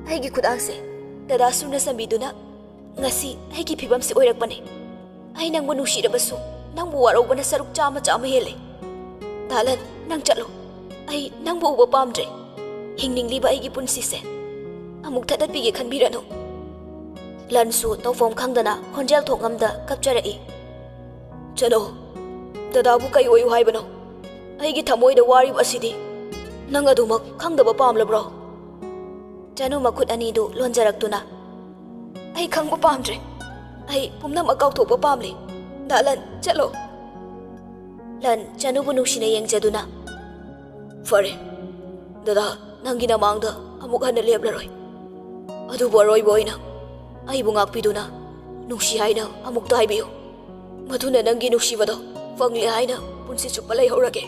ꯑꯩꯒꯤ ꯈꯨꯗꯥꯡꯁꯦ ꯗꯗꯥ ꯁꯨꯔꯅ ꯆꯟꯕꯤꯗꯨꯅ ꯉꯁꯤ ꯑꯩꯒꯤ ꯐꯤꯕꯝꯁꯤ ꯑꯣꯏꯔꯛꯄꯅꯦ꯫ ꯑꯩ ꯅꯪꯕꯨ ꯅꯨꯡꯁꯤꯔꯕꯁꯨ ꯅꯪꯕꯨ ꯋꯥꯔꯧꯕꯅ ꯁꯔꯨꯛ ꯆꯥꯝꯃ ꯆꯥꯝꯃ ꯍꯦꯜꯂꯦ꯫ ꯗꯥꯂꯟ, ꯅꯪ ꯆꯠꯂꯣ꯫ ꯑꯩ ꯅꯪꯕꯨ ꯎꯕ ꯄꯥꯝꯗ꯭ꯔꯦ꯫ ꯍꯤꯡꯅꯤꯡꯂꯤꯕ ꯑꯩꯒꯤ ꯄꯨꯟꯁꯤꯁꯦ ꯑꯃꯨꯛ ꯊꯥꯗꯠꯄꯤꯒꯦ ꯈꯟꯕꯤꯔꯅꯨ꯫" ꯂꯟꯁꯨ ꯇꯧꯐꯝ ꯈꯪꯗꯅ ꯈꯣꯟꯖꯦꯜ ꯊꯣꯛꯉꯝꯗ ꯀꯞꯆꯔꯛꯏ꯫ "ꯆꯅꯨ, ꯗꯗꯥꯕꯨ ꯀꯩ ꯑꯣꯏꯌꯨ ꯍꯥꯏꯕꯅꯣ? ꯑꯩꯒꯤ ꯊꯃꯣꯏꯗ ꯋꯥꯔꯤꯕ ꯑꯁꯤꯗꯤ ꯅꯪ ꯑꯗꯨꯃꯛ ꯈꯪꯗꯕ ꯄꯥꯝꯂꯕ꯭ꯔꯣ?" ꯆꯅꯨ ꯃꯈꯨꯠ ꯑꯅꯤꯗꯨ ꯂꯣꯟꯖꯔꯛꯇꯨꯅ, "ꯑꯩ ꯈꯪꯕ ꯄꯥꯝꯗ꯭ꯔꯦ꯫ ꯑꯩ ꯄꯨꯝꯅꯃꯛ ꯀꯥꯎꯊꯣꯛꯄ ꯄꯥꯝꯂꯤ꯫ ꯗꯥ ꯂꯟ, ꯆꯠꯂꯣ꯫" ꯂꯟ ꯆꯅꯨꯕꯨ ꯅꯨꯡꯁꯤꯅ ꯌꯦꯡꯖꯗꯨꯅ, "ꯐꯔꯦ, ꯗꯗꯥ, ꯅꯪꯒꯤ ꯅꯃꯥꯡꯗ ꯑꯃꯨꯛ ꯍꯟꯅ ꯂꯦꯞꯂꯔꯣꯏ꯫ ꯑꯗꯨꯕꯨ ꯑꯔꯣꯏꯕ ꯑꯣꯏꯅ ꯑꯩꯕꯨ ꯉꯥꯛꯄꯤꯗꯨꯅ ꯅꯨꯡꯁꯤ ꯍꯥꯏꯅ ꯑꯃꯨꯛꯇ ꯍꯥꯏꯕꯤꯌꯨ꯫ ꯃꯗꯨꯅ ꯅꯪꯒꯤ ꯅꯨꯡꯁꯤꯕꯗꯣ ꯐꯪꯂꯦ ꯍꯥꯏꯅ ꯄꯨꯟꯁꯤ ꯆꯨꯞꯄ ꯂꯩꯍꯧꯔꯒꯦ꯫"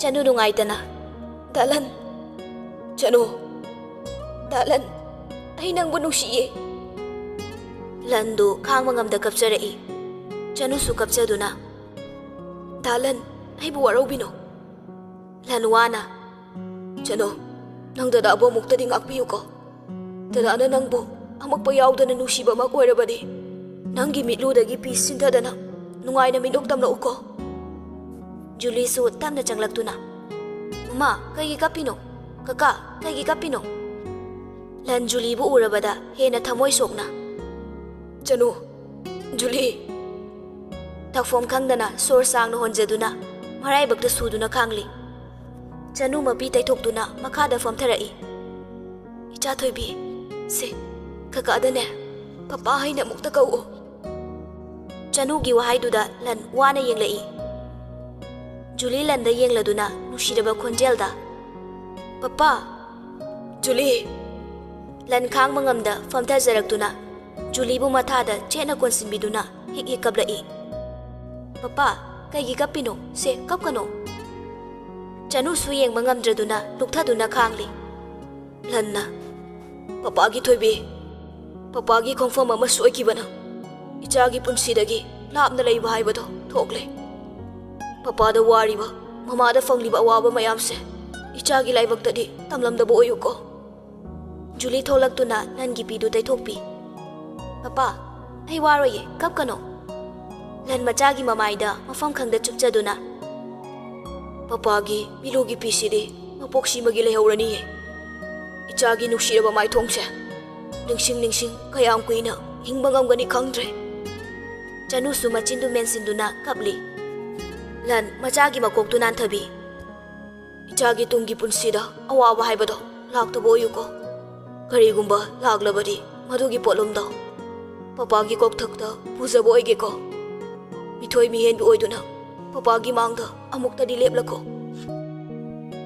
ꯆꯅꯨ ꯅꯨꯡꯉꯥꯏꯇꯅ, "ꯗꯥ ꯂꯟ, ꯆꯅꯨ, ꯗꯥ ꯂꯟ, ꯑꯩ ꯅꯪꯕꯨ ꯅꯨꯡꯁꯤꯌꯦ꯫" ꯂꯟꯗꯨ ꯈꯥꯡꯕ ꯉꯝꯗ ꯀꯞꯆꯔꯛꯏ꯫ ꯆꯅꯨꯁꯨ ꯀꯞꯆꯗꯨꯅ, "ꯗꯥ ꯂꯟ, ꯑꯩꯕꯨ ꯋꯥꯔꯧꯕꯤꯅꯨ꯫" ꯂꯟ ꯋꯥꯅ, "ꯆꯅꯨ, ꯅꯪ ꯗꯗꯥꯕꯨ ꯑꯃꯨꯛꯇꯗꯤ ꯉꯥꯛꯄꯤꯌꯨꯀꯣ꯫ ꯗꯗꯥꯅ ꯅꯪꯕꯨ ꯑꯃꯛꯄ ꯌꯥꯎꯗꯅ ꯅꯨꯡꯁꯤꯕꯃꯛ ꯑꯣꯏꯔꯕꯗꯤ, ꯅꯪꯒꯤ ꯃꯤꯠꯂꯨꯗꯒꯤ ꯄꯤ ꯁꯤꯟꯊꯗꯅ ꯅꯨꯡꯉꯥꯏꯅ ꯃꯤꯅꯣꯛ ꯇꯝꯂꯛꯎꯀꯣ꯫" ꯖꯨꯂꯤꯁꯨ ꯇꯞꯅ ꯆꯪꯂꯛꯇꯨꯅ, "ꯃꯃꯥ, ꯀꯩꯒꯤ ꯀꯞꯄꯤꯅꯣ? ꯀꯀꯥ, ꯀꯩꯒꯤ ꯀꯞꯄꯤꯅꯣ?" ꯂꯟ ꯖꯨꯂꯤꯕꯨ ꯎꯔꯕꯗ ꯍꯦꯟꯅ ꯊꯃꯣꯏ ꯁꯣꯛꯅ, "ꯆꯅꯨ, ꯖꯨꯂꯤ꯫" ꯇꯧꯐꯝ ꯈꯪꯗꯅ ꯁꯣꯔ ꯁꯥꯡꯅ ꯍꯣꯟꯖꯗꯨꯅ ꯃꯔꯥꯏꯕꯛꯇ ꯁꯨꯗꯨꯅ ꯈꯥꯡꯂꯤ꯫ ꯆꯅꯨ ꯃꯄꯤ ꯇꯩꯊꯣꯛꯇꯨꯅ ꯃꯈꯥꯗ ꯐꯝꯊꯔꯛꯏ꯫ "ꯏꯆꯥ ꯊꯣꯏꯕꯤ, ꯁꯦ, ꯀꯀꯥꯗꯅꯦ ꯄꯄꯥ ꯍꯥꯏꯅ ꯑꯃꯨꯛꯇ ꯀꯧꯑꯣ꯫" ꯆꯅꯨꯒꯤ ꯋꯥꯍꯩꯗꯨꯗ ꯂꯟ ꯋꯥꯅ ꯌꯦꯡꯂꯛꯏ꯫ ꯖꯨꯂꯤ ꯂꯟꯗ ꯌꯦꯡꯂꯗꯨꯅ ꯅꯨꯡꯁꯤꯔꯕ ꯈꯣꯟꯖꯦꯜꯗ, "ꯄꯄꯥ, ꯖꯨꯂꯤ!" ꯂꯟ ꯈꯥꯡꯕ ꯉꯝꯗ ꯐꯝꯊꯖꯔꯛꯇꯨꯅ ꯖꯨꯂꯤꯕꯨ ꯃꯊꯥꯗ ꯆꯦꯠꯅ ꯀꯣꯟꯁꯤꯟꯕꯤꯗꯨꯅ ꯍꯤꯛ ꯍꯤꯛ ꯀꯞꯂꯛꯏ꯫ "ꯄꯄꯥ, ꯀꯩꯒꯤ ꯀꯞꯄꯤꯅꯣ? ꯁꯦ, ꯀꯞꯀꯅꯣ꯫" ꯆꯅꯨꯁꯨ ꯌꯦꯡꯕ ꯉꯝꯗ꯭ꯔꯗꯨꯅ ꯂꯨꯛꯊꯗꯨꯅ ꯈꯥꯡꯂꯤ꯫ ꯂꯟꯅ, "ꯄꯄꯥꯒꯤ ꯊꯣꯏꯕꯤ, ꯄꯄꯥꯒꯤ ꯈꯣꯡꯐꯝ ꯑꯃ ꯁꯣꯏꯈꯤꯕꯅ ꯏꯆꯥꯒꯤ ꯄꯨꯟꯁꯤꯗꯒꯤ ꯂꯥꯞꯅ ꯂꯩꯕ ꯍꯥꯏꯕꯗꯣ ꯊꯣꯛꯂꯦ꯫ ꯄꯄꯥꯗ ꯋꯥꯔꯤꯕ, ꯃꯃꯥꯗ ꯐꯪꯂꯤꯕ ꯑꯋꯥꯕ ꯃꯌꯥꯝꯁꯦ ꯏꯆꯥꯒꯤ ꯂꯥꯏꯕꯛꯇꯗꯤ ꯇꯝꯂꯝꯗꯕ ꯑꯣꯏꯌꯨꯀꯣ꯫" ꯖꯨꯂꯤ ꯊꯣꯛꯂꯛꯇꯨꯅ ꯂꯟꯒꯤ ꯄꯤꯗꯨ ꯇꯩꯊꯣꯛꯄꯤ꯫ "ꯄꯄꯥ, ꯑꯩ ꯋꯥꯔꯣꯏꯌꯦ, ꯀꯞꯀꯅꯣ꯫" ꯂꯟ ꯃꯆꯥꯒꯤ ꯃꯃꯥꯏꯗ ꯃꯐꯝ ꯈꯪꯗ ꯆꯨꯞꯆꯗꯨꯅ, "ꯄꯄꯥꯒꯤ ꯃꯤꯠꯂꯨꯒꯤ ꯄꯤꯁꯤꯗꯤ ꯃꯄꯣꯛꯁꯤꯃꯒꯤ ꯂꯩꯍꯧꯔꯅꯤꯌꯦ꯫ ꯏꯆꯥꯒꯤ ꯅꯨꯡꯁꯤꯔꯕ ꯃꯥꯏꯊꯣꯡꯁꯦ ꯅꯤꯡꯁꯤꯡ ꯅꯤꯡꯁꯤꯡ ꯀꯌꯥꯝ ꯀꯨꯏꯅ ꯍꯤꯡꯕ ꯉꯝꯒꯅꯤ ꯈꯪꯗ꯭ꯔꯦ꯫ ꯆꯅꯨꯁꯨ ꯃꯆꯤꯟꯗꯨ ꯃꯦꯟꯁꯤꯟꯗꯨꯅ ꯀꯞꯂꯤ꯫ ꯂꯟ, ꯃꯆꯥꯒꯤ ꯃꯀꯣꯛꯇꯨ ꯅꯥꯟꯊꯕꯤ꯫ ꯏꯆꯥꯒꯤ ꯇꯨꯡꯒꯤ ꯄꯨꯟꯁꯤꯗ ꯑꯋꯥꯕ ꯍꯥꯏꯕꯗꯣ ꯂꯥꯛꯇꯕ ꯑꯣꯏꯌꯨꯀꯣ꯫ ꯀꯔꯤꯒꯨꯝꯕ ꯂꯥꯛꯂꯕꯗꯤ ꯃꯗꯨꯒꯤ ꯄꯣꯠꯂꯨꯝꯗꯣ ꯄꯄꯥꯒꯤ ꯀꯣꯛꯊꯛꯇ ꯄꯨꯖꯕ ꯑꯣꯏꯒꯦꯀꯣ꯫ ꯃꯤꯊꯣꯏ ꯃꯤꯍꯦꯟꯕꯤ ꯑꯣꯏꯗꯨꯅ ꯄꯄꯥꯒꯤ ꯃꯥꯡꯗ ꯑꯃꯨꯛꯇꯗꯤ ꯂꯦꯞꯂꯀꯣ꯫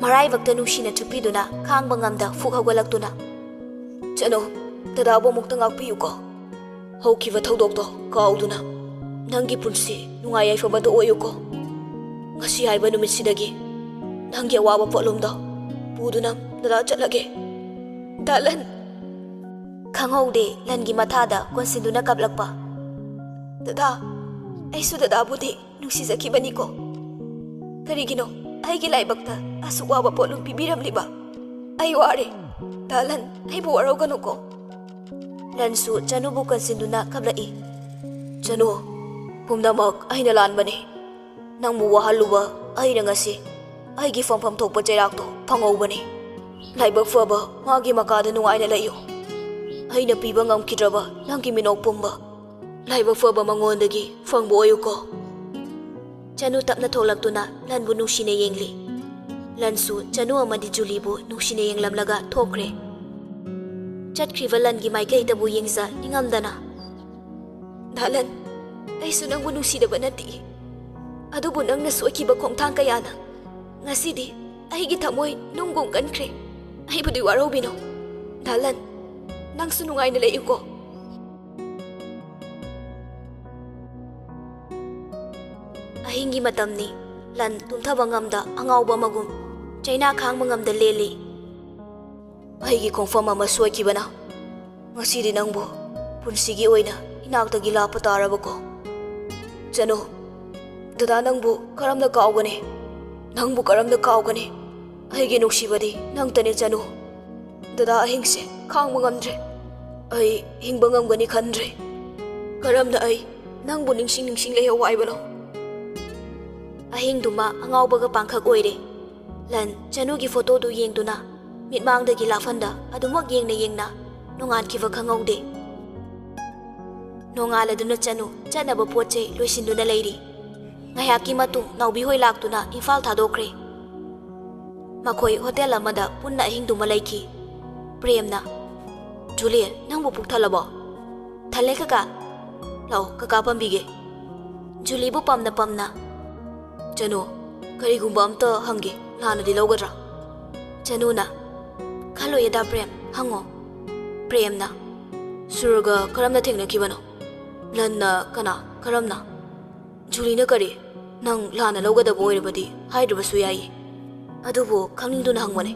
ꯃꯔꯥꯏꯕꯛꯇ ꯅꯨꯡꯁꯤꯅ ꯆꯨꯞꯄꯤꯗꯨꯅ ꯈꯥꯡꯕ ꯉꯝꯗ ꯐꯨꯛ ꯍꯧꯒꯠꯂꯛꯇꯨꯅ, "ꯆꯅꯨ, ꯗꯗꯥꯕꯨ ꯑꯃꯨꯛꯇ ꯉꯥꯛꯄꯤꯌꯨꯀꯣ꯫ ꯍꯧꯈꯤꯕ ꯊꯧꯗꯣꯛꯇꯣ ꯀꯥꯎꯗꯨꯅ ꯅꯪꯒꯤ ꯄꯨꯟꯁꯤ ꯅꯨꯡꯉꯥꯏ ꯌꯥꯏꯐꯕꯗ ꯑꯣꯏꯌꯨꯀꯣ꯫ ꯉꯁꯤ ꯍꯥꯏꯕ ꯅꯨꯃꯤꯠꯁꯤꯗꯒꯤ ꯅꯪꯒꯤ ꯑꯋꯥꯕ ꯄꯣꯠꯂꯨꯝꯗꯣ ꯄꯨꯗꯨꯅ ꯗꯗꯥ ꯆꯠꯂꯒꯦ꯫" ꯗꯥꯂꯟ! ꯈꯪꯍꯧꯗꯦ ꯂꯟꯒꯤ ꯃꯊꯥꯗ ꯀꯣꯟꯁꯤꯟꯗꯨꯅ ꯀꯞꯂꯛꯄ꯫ "ꯗꯗꯥ, ꯑꯩꯁꯨ ꯗꯗꯥꯕꯨꯗꯤ ꯅꯨꯡꯁꯤꯖꯈꯤꯕꯅꯤꯀꯣ꯫ ꯀꯔꯤꯒꯤꯅꯣ ꯑꯩꯒꯤ ꯂꯥꯏꯕꯛꯇ ꯑꯁꯨꯛ ꯋꯥꯕ ꯄꯣꯠꯂꯨꯝ ꯄꯤꯕꯤꯔꯝꯂꯤꯕ? ꯑꯩ ꯋꯥꯔꯦ꯫ ꯗꯥꯂꯟ, ꯑꯩꯕꯨ ꯋꯥꯔꯧꯒꯅꯨꯀꯣ꯫" ꯂꯟꯁꯨ ꯆꯅꯨꯕꯨ ꯀꯟꯁꯤꯟꯗꯨꯅ ꯀꯞꯂꯛꯏ꯫ "ꯆꯅꯨ, ꯄꯨꯝꯅꯃꯛ ꯑꯩꯅ ꯂꯥꯟꯕꯅꯤ꯫ ꯅꯪꯕꯨ ꯋꯥꯍꯜꯂꯨꯕ ꯑꯩꯅ ꯉꯁꯤ ꯑꯩꯒꯤ ꯐꯪꯐꯝ ꯊꯣꯛꯄ ꯆꯩꯔꯥꯛꯇꯣ ꯐꯪꯍꯧꯕꯅꯤ꯫ ꯂꯥꯏꯕꯛ ꯐꯕ ꯃꯥꯒꯤ ꯃꯀꯥꯗ ꯅꯨꯡꯉꯥꯏꯅ ꯂꯩꯌꯨ꯫ ꯑꯩꯅ ꯄꯤꯕ ꯉꯝꯈꯤꯗ꯭ꯔꯕ ꯅꯪꯒꯤ ꯃꯤꯅꯣꯛ ꯄꯨꯝꯕ ꯂꯥꯏꯕꯛ ꯐꯕ ꯃꯉꯣꯟꯗꯒꯤ ꯐꯪꯕ ꯑꯣꯏꯌꯨꯀꯣ꯫" ꯆꯅꯨ ꯇꯞꯅ ꯊꯣꯛꯂꯛꯇꯨꯅ ꯂꯟꯕꯨ ꯅꯨꯡꯁꯤꯅ ꯌꯦꯡꯂꯤ꯫ ꯂꯟꯁꯨ ꯆꯅꯨ ꯑꯃꯗꯤ ꯖꯨꯂꯤꯕꯨ ꯅꯨꯡꯁꯤꯅ ꯌꯦꯡꯂꯝꯂꯒ ꯊꯣꯛꯈ꯭ꯔꯦ꯫ ꯆꯠꯈ꯭ꯔꯤꯕ ꯂꯟꯒꯤ ꯃꯥꯏꯀꯩꯗꯕꯨ ꯌꯦꯡꯖ ꯅꯤꯡꯉꯝꯗꯅ, "ꯗꯥꯂꯟ, ꯑꯩꯁꯨ ꯅꯪꯕꯨ ꯅꯨꯡꯁꯤꯗꯕ ꯅꯠꯇꯦ꯫ ꯑꯗꯨꯕꯨ ꯅꯪꯅ ꯁꯣꯏꯈꯤꯕ ꯈꯣꯡꯊꯥꯡ ꯀꯌꯥꯅ ꯉꯁꯤꯗꯤ ꯑꯩꯒꯤ ꯊꯃꯣꯏ ꯅꯨꯡꯒꯨꯝ ꯀꯟꯈ꯭ꯔꯦ꯫ ꯑꯩꯕꯨꯗꯤ ꯋꯥꯔꯧꯕꯤꯅꯨ꯫ ꯗꯥꯂꯟ, ꯅꯪꯁꯨ ꯅꯨꯡꯉꯥꯏꯅ ꯂꯩꯌꯨꯀꯣ꯫" ꯑꯍꯤꯡꯒꯤ ꯃꯇꯝꯅꯤ꯫ ꯂꯟ ꯇꯨꯝꯊꯕ ꯉꯝꯗ ꯑꯉꯥꯎꯕ ꯑꯃꯒꯨꯝ ꯆꯩꯅꯥ ꯈꯥꯡꯕ ꯉꯝꯗ ꯂꯦꯜꯂꯤ꯫ "ꯑꯩꯒꯤ ꯈꯣꯡꯐꯝ ꯑꯃ ꯁꯣꯏꯈꯤꯕꯅ ꯉꯁꯤꯗꯤ ꯅꯪꯕꯨ ꯄꯨꯟꯁꯤꯒꯤ ꯑꯣꯏꯅ ꯏꯅꯥꯛꯇꯒꯤ ꯂꯥꯞꯄ ꯇꯥꯔꯕꯀꯣ꯫ ꯆꯅꯨ, ꯗꯗꯥ ꯅꯪꯕꯨ ꯀꯔꯝꯅ ꯀꯥꯎꯒꯅꯤ? ꯅꯪꯕꯨ ꯀꯔꯝꯅ ꯀꯥꯎꯒꯅꯤ? ꯑꯩꯒꯤ ꯅꯨꯡꯁꯤꯕꯗꯤ ꯅꯪꯇꯅꯦ ꯆꯅꯨ꯫ ꯗꯗꯥ, ꯑꯍꯤꯡꯁꯦ ꯈꯥꯡꯕ ꯉꯝꯗ꯭ꯔꯦ꯫ ꯑꯩ ꯍꯤꯡꯕ ꯉꯝꯒꯅꯤ ꯈꯟꯗ꯭ꯔꯦ꯫ ꯀꯔꯝꯅ ꯑꯩ ꯅꯪꯕꯨ ꯅꯤꯡꯁꯤꯡ ꯅꯤꯡꯁꯤꯡ ꯂꯩꯍꯧ ꯍꯥꯏꯕꯅꯣ?" ꯑꯍꯤꯡꯗꯨꯃ ꯑꯉꯥꯎꯕꯒ ꯄꯥꯡꯈꯛ ꯑꯣꯏꯔꯦ꯫ ꯂꯟ ꯆꯅꯨꯒꯤ ꯐꯣꯇꯣꯗꯨ ꯌꯦꯡꯗꯨꯅ ꯃꯤꯠꯃꯥꯡꯗꯒꯤ ꯂꯥꯐꯟꯗ ꯑꯗꯨꯃꯛ ꯌꯦꯡꯅ ꯌꯦꯡꯅ ꯅꯣꯡꯉꯥꯟꯈꯤꯕ ꯈꯪꯍꯧꯗꯦ꯫ ꯅꯣꯡꯉꯥꯜꯂꯗꯨꯅ ꯆꯅꯨ ꯆꯠꯅꯕ ꯄꯣꯠ ꯆꯩ ꯂꯣꯏꯁꯤꯟꯗꯨꯅ ꯂꯩꯔꯤ꯫ ꯉꯥꯏꯍꯥꯛꯀꯤ ꯃꯇꯨꯡ ꯅꯥꯎꯕꯤ ꯍꯣꯏ ꯂꯥꯛꯇꯨꯅ ꯏꯝꯐꯥꯜ ꯊꯥꯗꯣꯛꯈ꯭ꯔꯦ꯫ ꯃꯈꯣꯏ ꯍꯣꯇꯦꯜ ꯑꯃꯗ ꯄꯨꯟꯅ ꯑꯍꯤꯡꯗꯨꯃ ꯂꯩꯈꯤ꯫ ꯄ꯭ꯔꯦꯝꯅ, "ꯖꯨꯂꯤ, ꯅꯪꯕꯨ ꯄꯨꯛ ꯊꯜꯂꯕꯣ?" "ꯊꯜꯂꯦ ꯀꯀꯥ꯫ ꯂꯥꯛꯑꯣ, ꯀꯀꯥ ꯄꯝꯕꯤꯒꯦ꯫" ꯖꯨꯂꯤꯕꯨ ꯄꯝꯅ ꯄꯝꯅ, "ꯆꯅꯨ, ꯀꯔꯤꯒꯨꯝꯕ ꯑꯝꯇ ꯍꯪꯒꯦ, ꯂꯥꯟꯅꯗꯤ ꯂꯧꯒꯗ꯭ꯔꯥ?" ꯆꯅꯨꯅ, "ꯈꯜꯂꯣꯏꯌꯦꯗ ꯄ꯭ꯔꯦꯝ, ꯍꯪꯉꯣ꯫" ꯄ꯭ꯔꯦꯝꯅ, "ꯁꯨꯔꯒ ꯀꯔꯝꯅ ꯊꯦꯡꯅꯈꯤꯕꯅꯣ? ꯂꯟꯅ ꯀꯅꯥ, ꯀꯔꯝꯅ?" ꯖꯨꯂꯤꯅ, "ꯀꯔꯤ? ꯅꯪ ꯂꯥꯟꯅ ꯂꯧꯒꯗꯕ ꯑꯣꯏꯔꯕꯗꯤ ꯍꯥꯏꯗ꯭ꯔꯕꯁꯨ ꯌꯥꯏꯌꯦ꯫ ꯑꯗꯨꯕꯨ ꯈꯪꯅꯤꯡꯗꯨꯅ ꯍꯪꯕꯅꯦ꯫